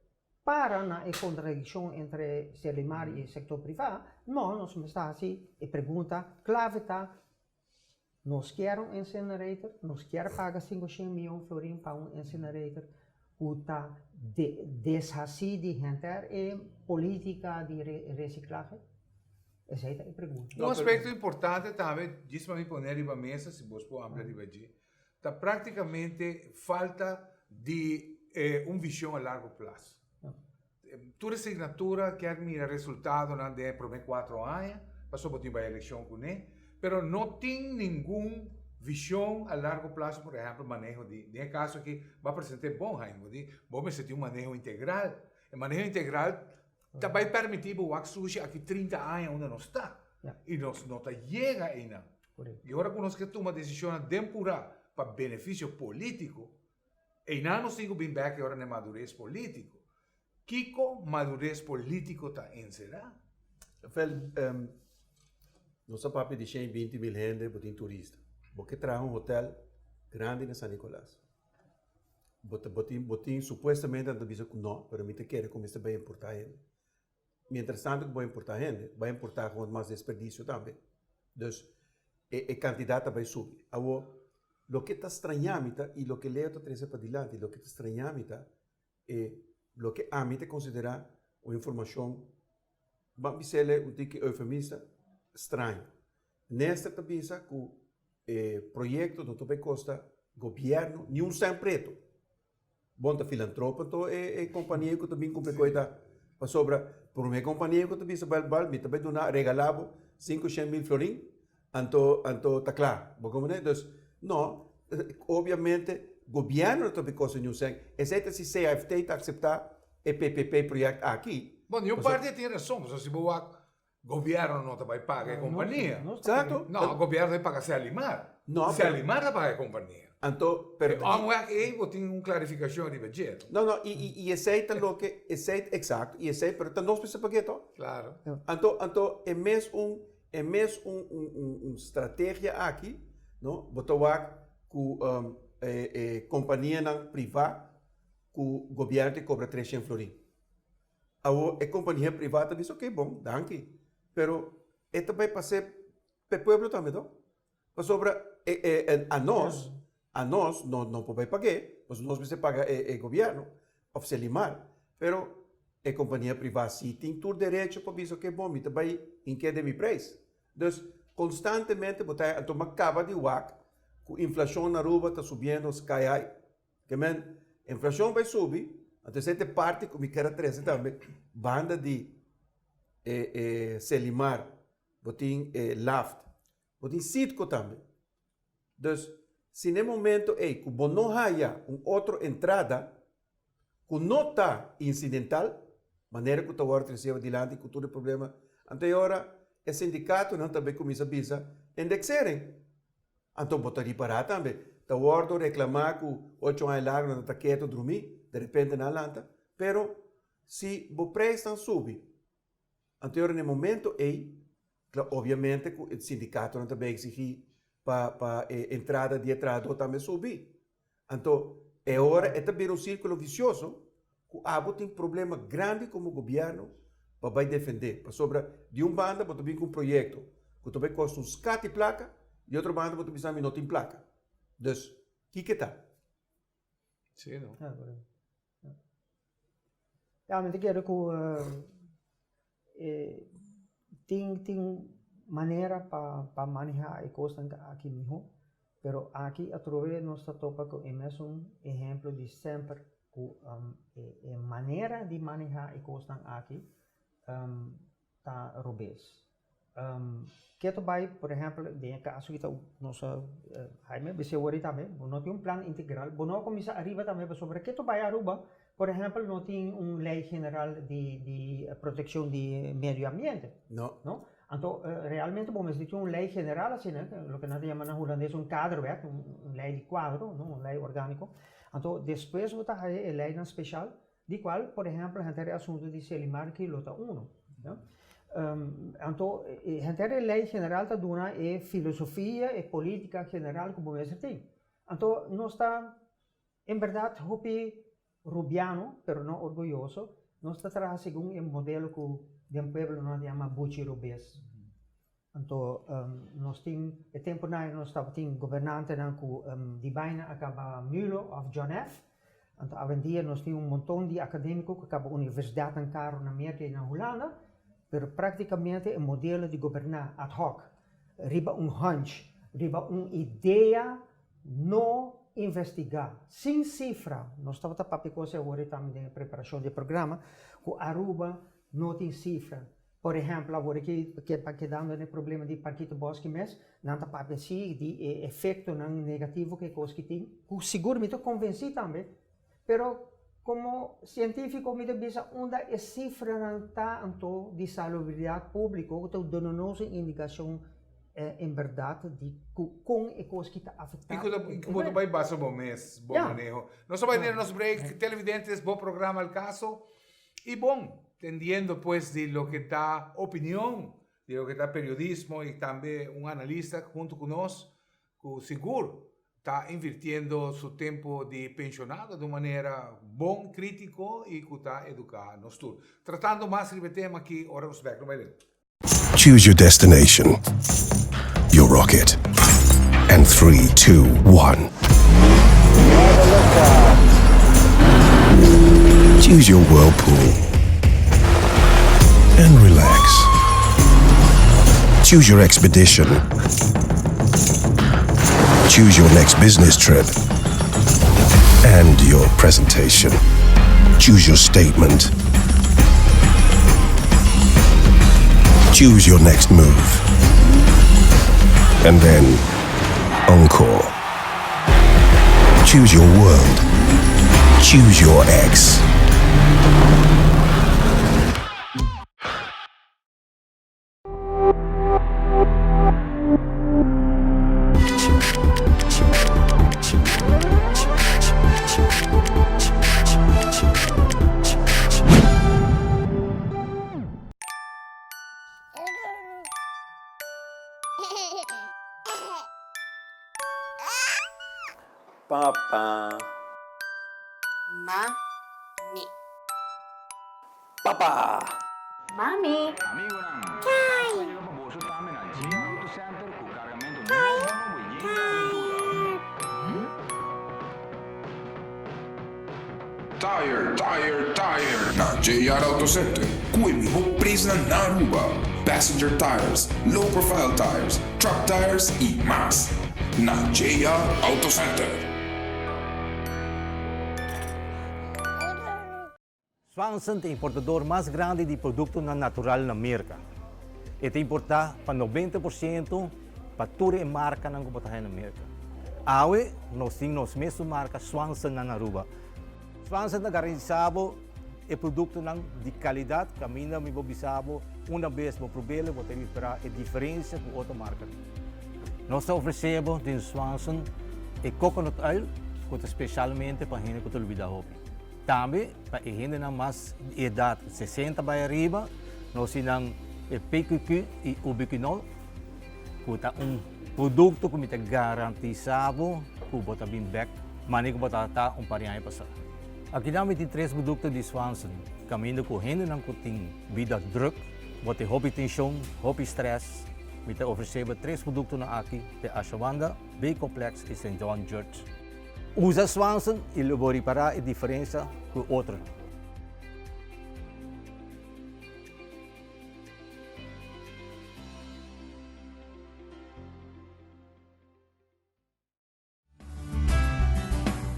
para na e kontradikshon entre Serlimar i e sektor privá, no, nos mester hasi e pregunta klave ta, nos kier un incinerator? Nos kier paga sinkoshen mion florin pa un incinerator ku ta deshasí di henter e polítika di resiklahe? Esei ta e pregunta. Un aspekto importante tambe, djis pa mi pone riba mesa, si bos por amplia riba dje, ta práktikamente falta di un vishon a largo plaso. Tur e signatura kier mira resultadonan den e promé kuatro aña, pasobra bo tin bai elekshon kuné, pero no tin ningun vishon a largo plaso, por ehèmpel maneho di, den e kaso aki bo a present'é bon Jaime, bo di bo mester tin un maneho integral. E maneho integral ta bai permití bo wak sushi aki 30 aña unda nos ta i nos no ta yega einan. I ora ku nos ke tuma desishonnan den purá pa benefisio polítiko, einan nos tin ku bin bèk e ora na e madures polítiko. Kiko madures polítiko ta enserá? Rafael, nos a papia di shen i binti mil hende, bo tin turista. Bo ke traha un hotel grandi na San Nicolas. Bo ta bo tin bo tin supuestamente nan ta bisa ku no, pero mi ta kere ku mester bai importá hende. Mientras tanto ku bo importá hende, bai importá ku mas desperdisio tambe. Dus e e kantidat ta bai subi. Awor, loke ta strañá mi ta, i loke Leo ta trese padilanti, loke ta strañá mi ta e loke ami ta konsiderá un informashon, ban bis'el un tiki eufemista, straño. Nester ta bisa ku E proyecto no ta bay costa gobierno ni un cent preto. Bon ta filantropo anto e e compania cu ta bin cumpra coy ta pasobra prome compania cu ta bisa bal bal mi ta bay duna regala bo 500 mil florin anto anto ta cla. Bo comprende? Dus no obviamente gobierno no ta bay costa ni un cent. Esey ta si CAFT ta acepta e PPP project aki. Bon di un parti e tin razon pasobra si bo wak Gobierno no ta bai paga e compania. Exacto. No, gobierno ta bai paga Selimar. No, Selimar ta paga e compania. Anto, pero E omweg ei bo tin un clarificacion riba dje. No, no, y y esey ta loke, esey, exacto, y esey, pero ta nos mester pag'é to. Claro. Anto, anto e mes un, e mes un, un, un, un strategia aki, no, bo ta wak cu e, e companianan priva cu gobierno ta cobra 300 florin. Awor e kompania privá ta bisa, ok bon, danki, pero e ta bai pas'é p'e pueblo tambe to. Pasobra e e anos, anos no no por bai pag'é, pasobra nos mester paga e e gobièrnu òf Selimar, pero e kompania privá si tin tur derecho pa bisa, ok bon, mi ta bai hink'é den mi preis. Dus konstantemente bo ta, anto mi a kaba di wak ku inflashon na Aruba ta subiendo sky high. Ke men, inflashon bai subi, anto esei ta e parti ku mi ker a trese tambe, banda di e e Selimar, bo tin e Laft, bo tin Citgo tambe. Dus, si na e momento ei ku bo no haya un otro entrada ku no ta insidental, manera ku ta wòrdu trese dilanti ku tur e problema, anto e ora e sindikatonan ta bai kuminsá bisa indexering. Anto bo ta ripará tambe, ta wòrdu reklamá ku ocho aña largu nan ta ketu drumí, derepente nan a lanta. Pero si bo preisnan subi, anto e ora na e momento ei, kla obviamente ku e sindikatonan ta bai eksigí pa pa e entrada di e trahadó tambe subi. Anto e ora e ta bira un sírkulo visioso ku abo tin problema grandi komo gobièrnu pa bai defendé. Pasobra di un banda bo ta bin ku un proyekto ku ta bai kosta un skat di plaka, di otro banda bo ta bisa mi no tin plaka. Dus, kiko ta? Sí, no? Ya, mi ta kere ku tin tin manera pa pa manehá e kosnan aki mihó, pero aki atrobe nos ta topa ku e mesun ehemplo di semper ku e manera di manehá e kosnan aki ta robes. Ke ta bai, por ehempel, den e kaso ki ta nos a Jaime a bisa awor tambe, bo no tin un plan integral, bo no a kuminsá ariba tambe pasobra ke ta bai Aruba, por ehempel, no tin un lei general di di protekshon di medio ambiente. No. No? Anto realmente bo mester tin un ley general asina, loke nan ta yama na hulandes un kaderwet, un ley di kuadro, no, un ley orgániko. Anto despues bo ta haya e leynan speshal, di kual por ehèmpel henter e asuntu di Selimar ki lo ta uno. Anto henter e ley general ta duna e filosofia, e politica general ku bo mester tin. Anto nos ta En berdad hopi Rubiano, pero no orguyoso, nos ta traha segun e modelo cu den pueblo nan ta yama buchi robes. Anto nos tin, e temponan nos tabatin gobernantenan cu di baina a caba Mulo of John F. Anto awendia nos tin un monton di academico cu a caba universidadnan caro na Merca y na Hulanda, pero practicamente e modelo di goberna ad hoc, riba un hunch, riba un idea No investigá. Sin sifra, nos tabata papia kos awor i tambe den e preparashon di e programa, ku Aruba no tin sifra. Por ehèmpel, awor aki ke pa kedando den e problema di Parkito Bòski mes, nan ta papia si di e efektonan negativo ku e kos ki tin, ku sigur mi ta konvensí tambe, pero komo sientífiko mi ta bisa unda e sifranan ta anto di salubridat públiko ku ta duna nos un indikashon en berdad di cu con e cos ki ta afecta. Y cu bo ta bay basa bo mes, bo maneho. Nos ta bay den nos break, televidentes, bo programa Al Caso. Y bon, tendiendo pues di loke ta opinion, di loke ta periodismo y tambe un analista hunto cu nos, cu sigur ta invirtiendo su tempo di pensionado di un manera bon, critico y cu ta educa nos tur. Tratando mas riba e tema aki ora nos bek no bay leu. Choose your destination, your rocket, and 3, 2, 1. Choose your whirlpool and relax. Choose your expedition. Choose your next business trip and your presentation. Choose your statement. Choose your next move. And then, encore. Choose your world. Choose your ex. Papa. Mami. Papa. Mami. Kai. Kai. Tire, tire, tire na JR Auto Center cu e miho prijsnan na Aruba. Passenger tires, low profile tires, truck tires y mas. Na JR Auto Center. Swanson ta e importador mas grandi di produktonan natural na Merka. E ta importá pa 90 por siento pa tur e markanan ku bo ta haña na Merka. Awe nos tin nos mesun marka Swanson na Aruba. Swanson ta garantisá bo e produktonan di kalidat kaminda mi por bisa bo una bes bo prob'el bo ta ripará e diferensia ku otro marka tin. Nos ta ofresé bo den Swanson e coconut oil ku ta spesialmente pa hende ku ta lubidá hopi. Tambe pa e hendenan mas di edat 60 bai ariba nos tin nan e PQQ i Ubiquinol ku ta un produkto ku mi ta garantisa bo ku bo ta bin bek manera ku bo tabata un par di aña pasá. Akinan mi tin tres produkto di Swanson kaminda ku hendenan ku tin bida druk, bo tin hopi tenshon, hopi strès, mi ta ofresé bo tres produktonan aki te Ashawanda, B-Complex i Saint John Church. Usa Swanson y lo bo ripara e diferencia cu otro.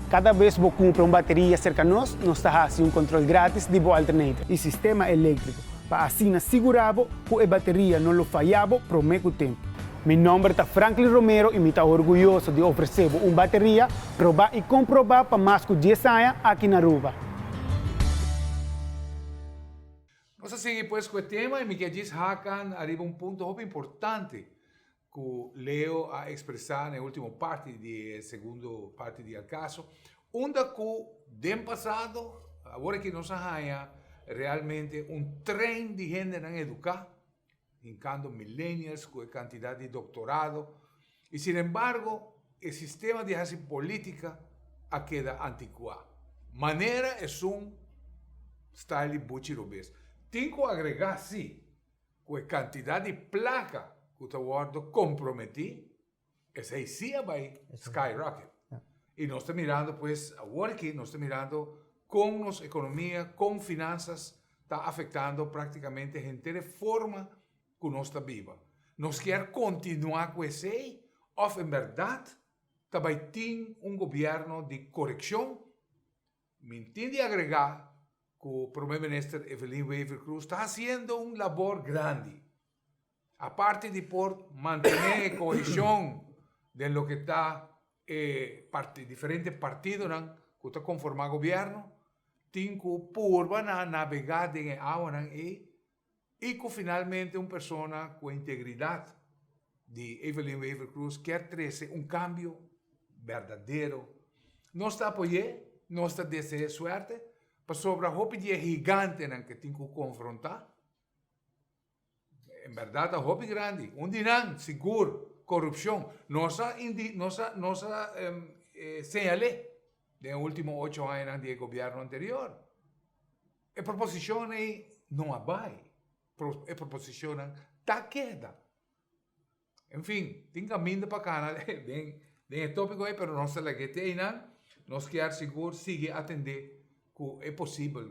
Cada bes bo cumpra un bateria cerca nos, nos ta haci un control gratis di bo alternator y sistema electrico pa asina sigura bo cu e bateria no lo faya bo prome cu tempo. Mi nomber ta Franklin Romero y mi ta orguyoso di ofrece bo un bateria proba y comproba pa mas cu dies aña aki na Aruba. Nos a sigui pues ku e tema i mi ke djis hakan ariba un punto hopi importante ku Leo a ekspresá na e último parti di e segundo parti di Al Caso, unda ku den pasado, awor aki nos a haña realmente un trein di hendenan eduká, hinkando millennials ku e kantidat di doktorado, i sinembargo e sistema di hasi polítika a keda antikuá, manera esun style di Buchi Robes. Tin ku agregá sí ku e kantidat di plaka ku ta wòrdu komprometí, esei sí a bai skyrocket. I nos ta mirando pues awor aki nos ta mirando kon nos ekonomia, kon finansas ta afektando praktikamente henter e forma ku nos ta biba. Nos kier kontinuá ku esei òf en bèrdat ta bai tin un gobièrnu di korekshon? Mi tin di agregá ku Prome Minister Evelyn Wever-Croes ta hasiendo un labor grandi. Aparte di por mantené e koheshon den loke ta e diferente partidonan ku ta konformá gobièrnu, tin ku purba na nabegá den e awanan ei i ku finalmente un persona ku e integridat di Evelyn Wever-Croes kier trese un kambio berdadero. Nos ta apoy'é, nos ta dese'é suerte, pasobra hopi di e higantenan ke tin ku konfrontá, En berdad ta hopi grandi. Un di nan, sigur, corupcion. Nos a indi, nos a, nos a señal'é den e ultimo ocho añanan di e gobierno anterior. E proposicion ei no a bai. E proposicionnan ta keda. En fin, tin caminda pa cana den den e topico ei, pero nos ta laga te einan. Nos kier sigur sigui atende cu e posibel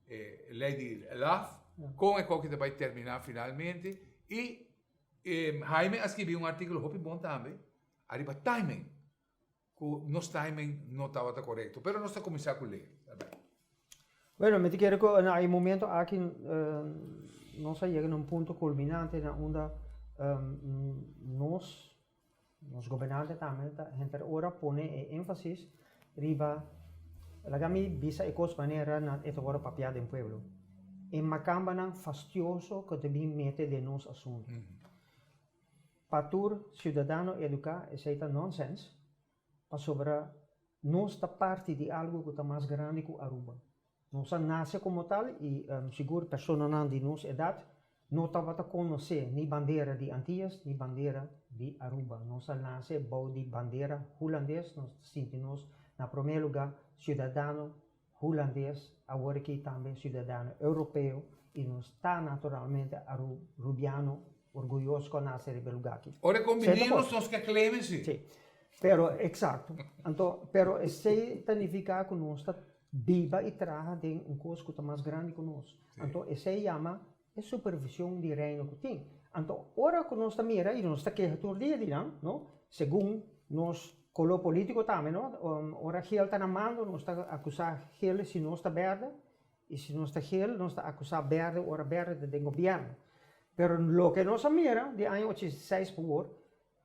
ley di laf, con e koki ta bay termina finalmente. Y Jaime a skibi un articulo hopi bon tambe ariba timing, cu nos timing no tabata corecto, pero nos ta cuminsa cu ley. Bueno, mi ta kere cu na e momento aki nos a yega na un punto culminante na unda nos, nos gobernante tambe ta henter ora pone e enfasis riba, laga mi bisa e cos manera na e ta worde papia den pueblo, e macambanan fastioso cu ta bin mete den nos asunto. Pa tur ciudadano educa esey ta nonsense, pasobra nos ta parti di algo cu ta mas grandi cu Aruba. Nos a nace como tal y sigur personanan di nos edad no tabata conoce ni bandera di Antillas ni bandera di Aruba. Nos a nace bou di bandera Hulandes, nos ta sinti nos na prome lugar ciudadano Hulandes, awor aki tambe ciudadano Europeo y nos ta naturalmente Arubiano orguyoso cu a nace riba e lugar aki. Ora con bini nos nos ke claim si. Si, pero exacto. Anto, pero esey ta nifica cu nos ta biba y traha den un cos cu ta mas grandi cu nos. Anto esey yama e supervision di Reino cu tin. Anto ora cu nos ta mira y nos ta keha tur dia di nan, no, segun nos color politico tambe, no, ora geel ta na mando nos ta acusa geel si nos ta berde y si nos ta geel nos ta acusa berde ora berde ta den gobierno. Pero loke nos a mira di aña 86 pa awor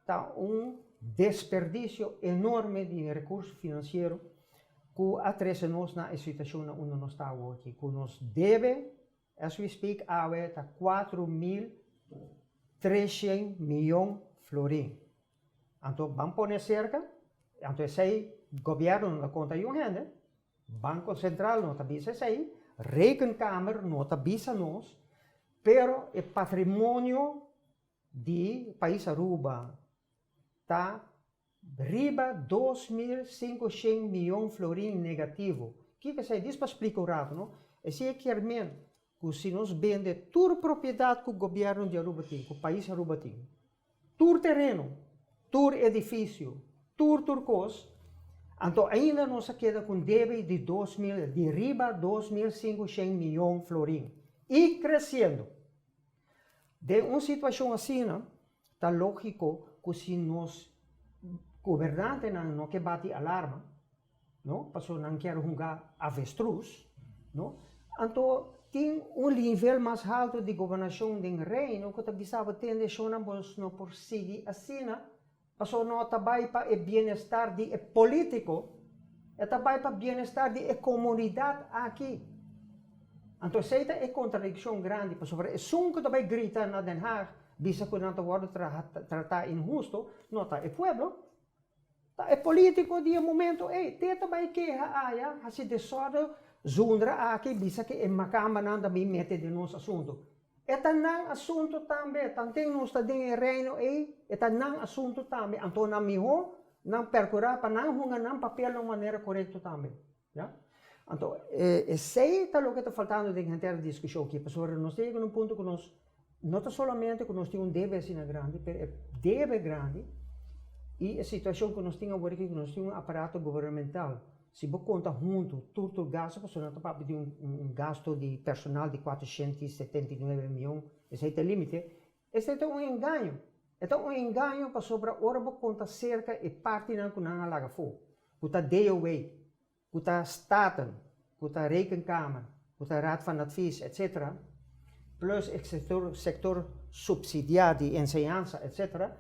Ta un desperdicio enorme di recurso financiero cu a trece nos na e situacion na unda nos ta awor aki, cu nos debe, as we speak, awe ta 4300 miyon florin. Anto ban pone cerca, anto esey gobierno no ta conta yun hende, Banco Central no ta bisa esey, Rekenkamer no ta bisa nos, pero e patrimonio di pais Aruba ta riba 2500 miyon florin negativo. Kiko esei? Dis pa splika un rato, no? Esei e kier men ku si nos bende tur propiedat ku gobierno di Aruba tin, ku pais Aruba tin, tur tereno, tur edifisio, tur tur kos, anto ainda nos a keda ku un debe di 2000, di riba 2500 miyon florin i kresiendo. Den un situashon asina, ta lógiko ku si nos gobernantenan no ke bati alarma, no, pasobra nan kier hunga avestruz, no, anto tin un nivel mas haltu di gobernashon den Reino ku ta bisa bo tende shonnan bo no por sigui asina, Pasobra no ta bai pa e bienestar di e polítiko, e ta bai pa bienestar di e komunidat aki. Anto esei ta e kontradikshon grandi, pasobra esun ku ta bai grita na Den Haag bisa ku nan ta wòrdu tratá inhusto, no ta e pueblo, ta e polítiko di e momento ei. Te ta bai keha aya, hasi desòrdu, zundra aki, bisa ku e makambanan ta bin mete den nos asuntu. E ta nan asuntu tambe, tanten nos ta den e reino ei, e ta nan asuntu tambe. Anto nan mihó nan perkurá pa nan hunga nan papel na un manera korekto tambe. Ya. Anto, esei ta loke ta faltando den henter e diskushon aki, pasobra nos ta yega na un punto ku nos no ta solamente ku nos tin un debe asina grandi, pero e debe grandi i e situashon ku nos tin awor aki ku nos tin un aparato gubernamental, si bo konta huntu tur tur gasto, pasobra nan ta papia di un gasto di personal di 479 mion, esei ta e limite, esei ta un engaño. E ta un engaño pasobra ora bo konta serka e partinan ku nan a laga afó, ku ta DOW, ku ta Staten, ku ta Rekenkamer, ku ta Raad van Advies, etc. Plus e sektor sektor supsidiá di enseñansa, etc.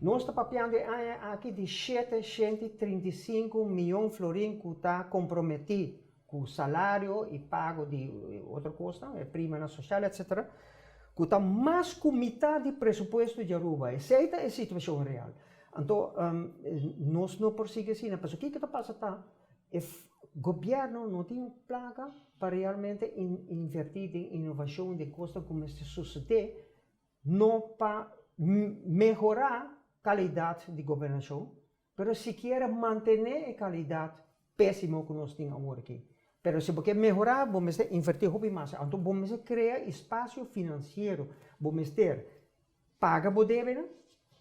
Nos ta papiando e aña aki di 735 mion florin ku ta komprometí ku salario i pago di otro kosnan, e primanan sosial, etc. Ku ta mas ku mitá di presupuesto di Aruba. Esei ta e situashon real. Anto nos no por sigui asina, pasobra kiko ta pasa ta e gobièrnu no tin plaka pa realmente invertí den inovashon, den kosnan ku mester susedé, no pa mehorá kalidat di gobernashon, pero sikiera mantené e kalidat pésimo ku nos tin awor aki. Pero si bo ke mehorá, bo mester invertí hopi mas. Anto bo mester krea espasio finansiero, bo mester Paga bo debenan,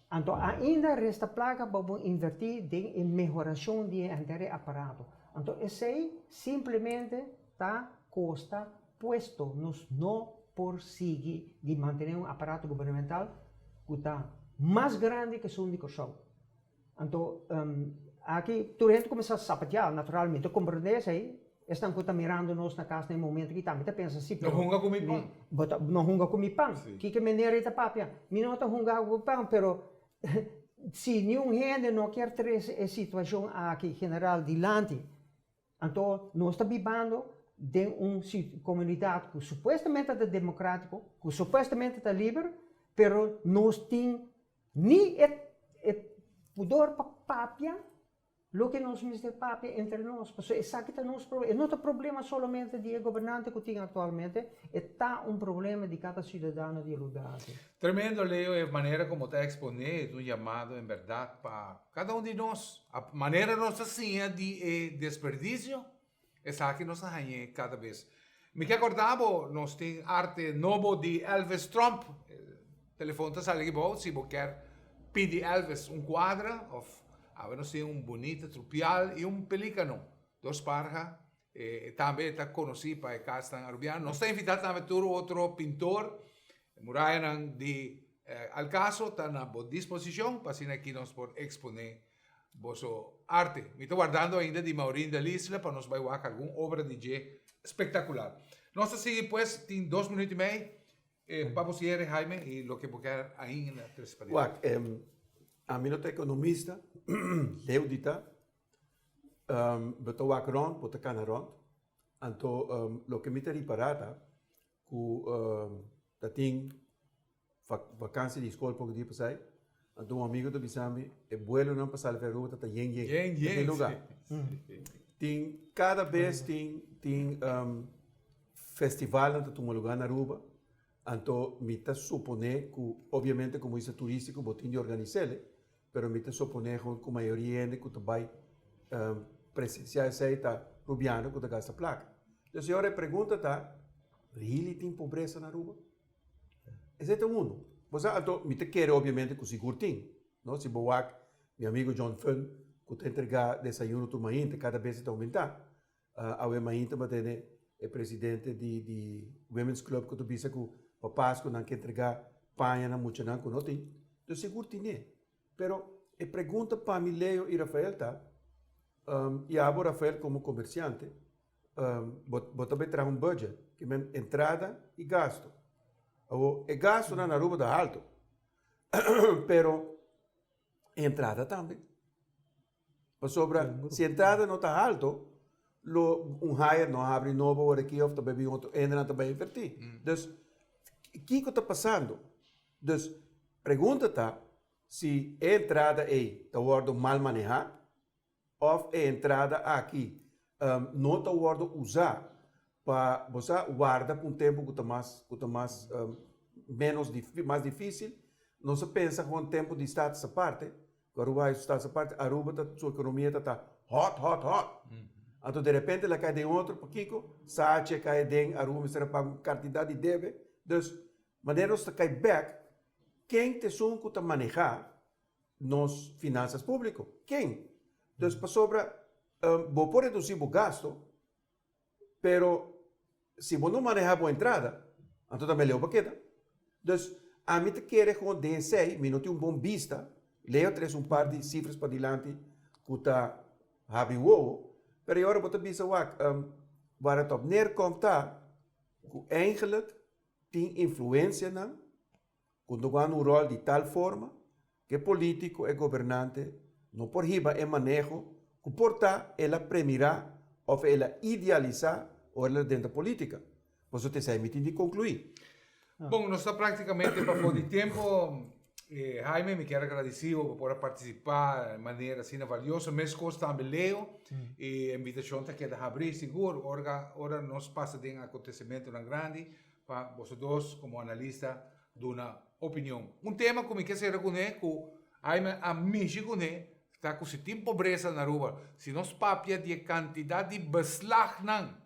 anto ainda resta plaka pa bo invertí den e mehorashon di e henter e aparato. Anto esei simplemente ta kosta puesto. Nos no por sigui di mantené un aparato gubernamental ku ta mas grandi ku esun di Kòrsou. Anto aki tur hende kuminsá sapatiá, naturalmente komprendé esei, esnan ku ta mirando nos na kas na e momento aki tambe ta pensa si, No hunga ku mi pan. Bo ta no hunga ku mi pan. Kiko manera e ta papia? Mi no ta hunga ku bo pan, pero si niun hende no kier trese e situashon aki general dilanti, anto nos ta bibando den un komunidat ku supuestamente ta demokratiko, ku supuestamente ta liber, pero nos tin Ni e e pudor pa papia loke nos mester papia entre nos, pasobra esaki ta nos problema. E no ta problema solamente di e gobernante ku tin aktualmente, e ta un problema di kada siudadano di e lugar aki. Tremendo Leo e manera como ta expone e ta un yamado en berdad pa cada un di nos. A manera nos ta siña di e desperdicio Esaki nos a hañ'é kada bes. Mi ke akorda bo, nos tin arte nobo di Elvis Tromp. Telefon ta sali aki bou si bo kier pidi Elvis un kuadra of awe nos tin un bunita trupial i un pelikano. Dos parha. E tambe e ta konosí pa e kasnan arubiano. Nos ta invitá tambe tur otro pintor. E murayanan di Alcaso ta na bo disposishon pa asina aki nos por eksponé Boso arte. Mi ta wardando ainda di Maureen de Lisle pa nos bai wak algun obra di dje spektakular. Nos ta sigui pues, tin dos minuut i mei. Pa bo siere, Jaime, i loke bo kier ainda trese pa dilanti. Wak, ami no ta ekonomista, leu di ta. Bo ta wak rònt, bo ta kana rònt. Anto loke mi ta ripará ta ku ta tin Vakantie di skol poko dia pasai, anto un amigo ta bisa mi e buelonan pa sali for Aruba ta ta yen yen. Yen yen, Den lugar. Tin kada bes tin tin festivalnan ta tuma lugar na Aruba, anto mi ta supone ku obviamente komo isla turistiko bo tin di organis'el, pero mi ta supone ku mayoria hende ku ta bai presensia esei ta rubiano ku ta gasta plaka. Entonces e ora e pregunta ta, really tin pobresa na Aruba? Esei ta unu. Bo sa anto mi ta kere obviamente ku sigur tin, no? Si bo wak mi amigo John Fun ku ta entregá desayuno tur mainta kada bes e ta oumentá. Awe mainta bo a tene e presidente di di Women's Club ku ta bisa ku pa Pasku nan ke entregá paña na muchanan ku no tin. Entonces sigur tine. Pero e pregunta pa mi Leo i Rafael ta, i abo Rafael komo komersiante, Bo ta bay traha un budget, ki men entrada y gasto. Awo e gastonan na Aruba ta alto, pero e entrada tambe. Pasobra si entrada no ta alto, Lo un haya no habri nobo ora aki of ta bai bin otro hendenan ta bai inverti. Dus kiko ta pasando? Dus pregunta ta si e entrada ei ta wordo mal maneha of e entrada aki no ta wordo usa pa bo sa warda pa un tempo ku ta mas ku ta mas menos mas dificil. Nos a pensa gewoon tempo di status aparte Ku Aruba hay su status aparte, Aruba ta su economia ta ta hot, hot, hot. Anto de repente el a kai den otro, pakiko? Sachi a kai den, Aruba mester a paga un kantidat di debe. Dus, manera nos ta kai bek, ken ta esun ku ta maneha nos finansas públiko? Ken? Dus pasobra bo por redusi bo gasto, Pero si bo no maneha bo entrada, anto ta meleu pa keda. Dus, ami ta kere gewoon den esei, mi no tin un bon bista, Leo tres un par di cifras padilanti cu ta habri wowo, pero e ora bo ta bisa wak, waar het op neerkomt ta cu eigenlijk tin influencianan cu ta wak un rol di tal forma cu e politico, e gobernante no por hiba e maneho cu por ta el a premira of el a idealisa ora el a drenta politica. Pasobra ta esey mi tin di conclui. Bon, nos ta practicamente pafo di tempo. Jaime, mi kier a gradeci bo pa por a participa di manera asina valioso. Mescos tambe Leo. E invitacion ta keda habri sigur ora nos pasa den acontecimentonan grandi pa boso dos como analista duna opinion. Un tema cu mi ke cera cune, cu Jaime a mishi cune, ta cu si tin pobresa na Aruba, si nos papia di e cantidad di beslagnan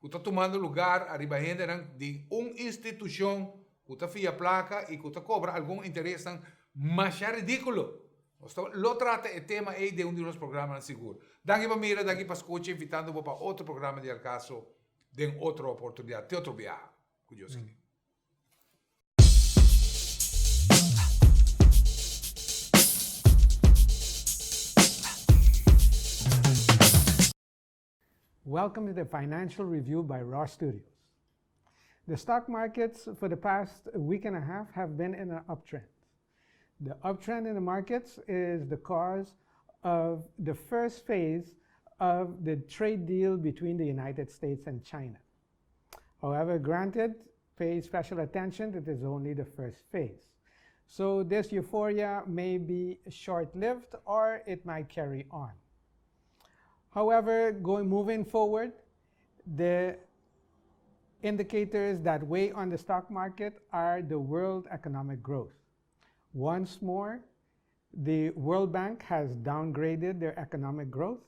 cu ta tumando lugar ariba hendenan di un institucion cu ta fia placa y cu ta cobra algun interesnan masha ridiculo. Nos ta lo trata e tema ey den un di nos programanan sigur. Danki pa mira, danki pa scucha, invitando bo pa otro programa di Al Caso den otro oportunidad. Te otro biaha, cu Dios kere. Welcome to the Financial Review by Raw Studios. The stock markets for the past week and a half have been in an uptrend. The uptrend in the markets is the cause of the first phase of the trade deal between the United States and China. However, granted, pay special attention that is only the first phase. So this euphoria may be short-lived or it might carry on. However, going moving forward, the indicators that weigh on the stock market are the world economic growth. Once more, the World Bank has downgraded their economic growth,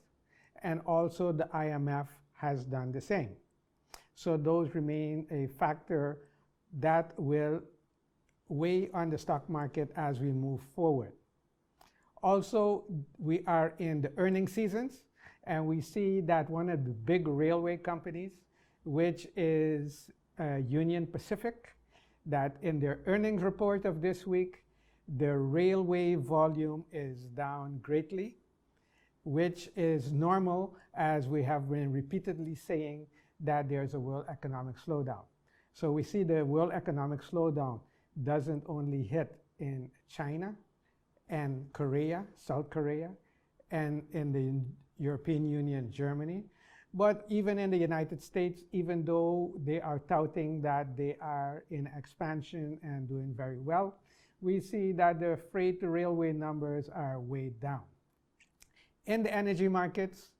and also the IMF has done the same. So those remain a factor that will weigh on the stock market as we move forward. Also, we are in the earnings seasons, and we see that one of the big railway companies, which is Union Pacific, that in their earnings report of this week, the railway volume is down greatly, which is normal as we have been repeatedly saying that there's a world economic slowdown. So we see the world economic slowdown doesn't only hit in China and Korea, South Korea, and in the European Union, Germany, but even in the United States, even though they are touting that they are in expansion and doing very well, we see that the freight railway numbers are way down. In the energy markets,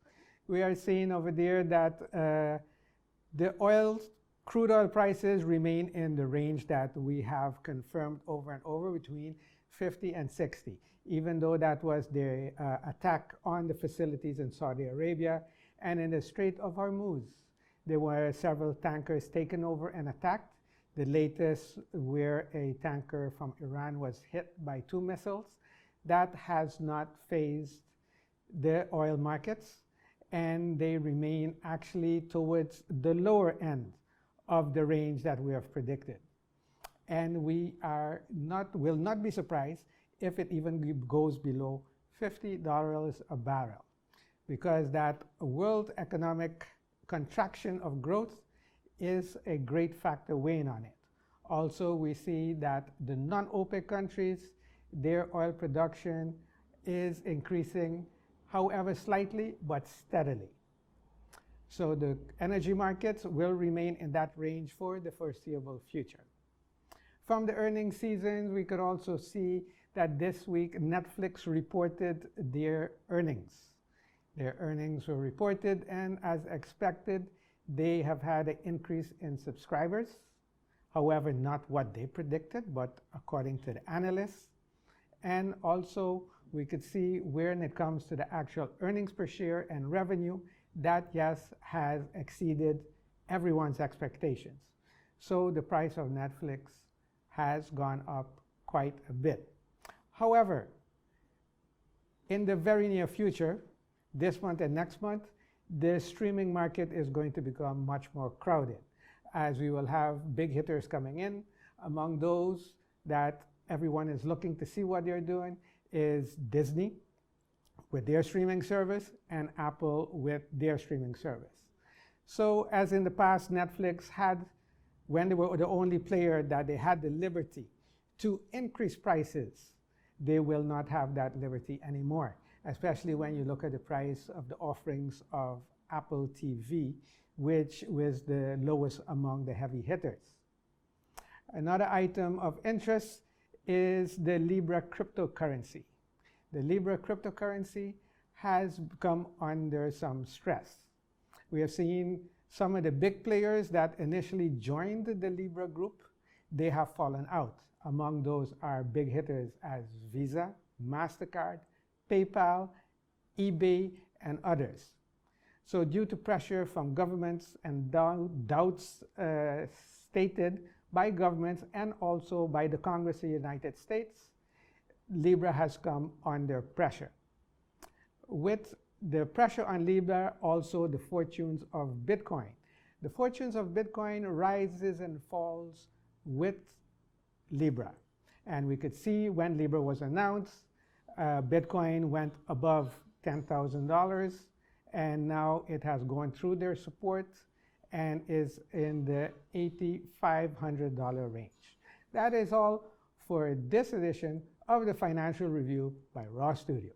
we are seeing over there that the oil, crude oil prices remain in the range that we have confirmed over and over between 50 and 60, even though that was the attack on the facilities in Saudi Arabia and in the Strait of Hormuz. There were several tankers taken over and attacked. The latest where a tanker from Iran was hit by 2 missiles. That has not fazed the oil markets, and they remain actually towards the lower end of the range that we have predicted. And we will not be surprised if it even goes below $50 a barrel, because that world economic contraction of growth is a great factor weighing on it. Also, we see that the non-OPEC countries, their oil production is increasing, however slightly, but steadily. So the energy markets will remain in that range for the foreseeable future. From the earnings season, we could also see that this week Netflix reported their earnings. Their earnings were reported, and as expected, they have had an increase in subscribers. However, not what they predicted, but according to the analysts. And also, we could see when it comes to the actual earnings per share and revenue, that, yes, has exceeded everyone's expectations. So the price of Netflix has gone up quite a bit. However, in the very near future, this month and next month, the streaming market is going to become much more crowded as we will have big hitters coming in. Among those that everyone is looking to see what they're doing is Disney with their streaming service and Apple with their streaming service. So as in the past, Netflix had, when they were the only player that they had the liberty to increase prices, they will not have that liberty anymore, especially when you look at the price of the offerings of Apple TV, which was the lowest among the heavy hitters. Another item of interest is the Libra cryptocurrency. The Libra cryptocurrency has come under some stress. We have seen some of the big players that initially joined the Libra group, they have fallen out. Among those are big hitters as Visa, MasterCard, PayPal, eBay, and others. So due to pressure from governments and doubts stated by governments and also by the Congress of the United States, Libra has come under pressure. With the pressure on Libra, also the fortunes of Bitcoin. The fortunes of Bitcoin rises and falls with Libra. And we could see when Libra was announced, Bitcoin went above $10,000, and now it has gone through their support and is in the $8,500 range. That is all for this edition of the Financial Review by Raw Studios.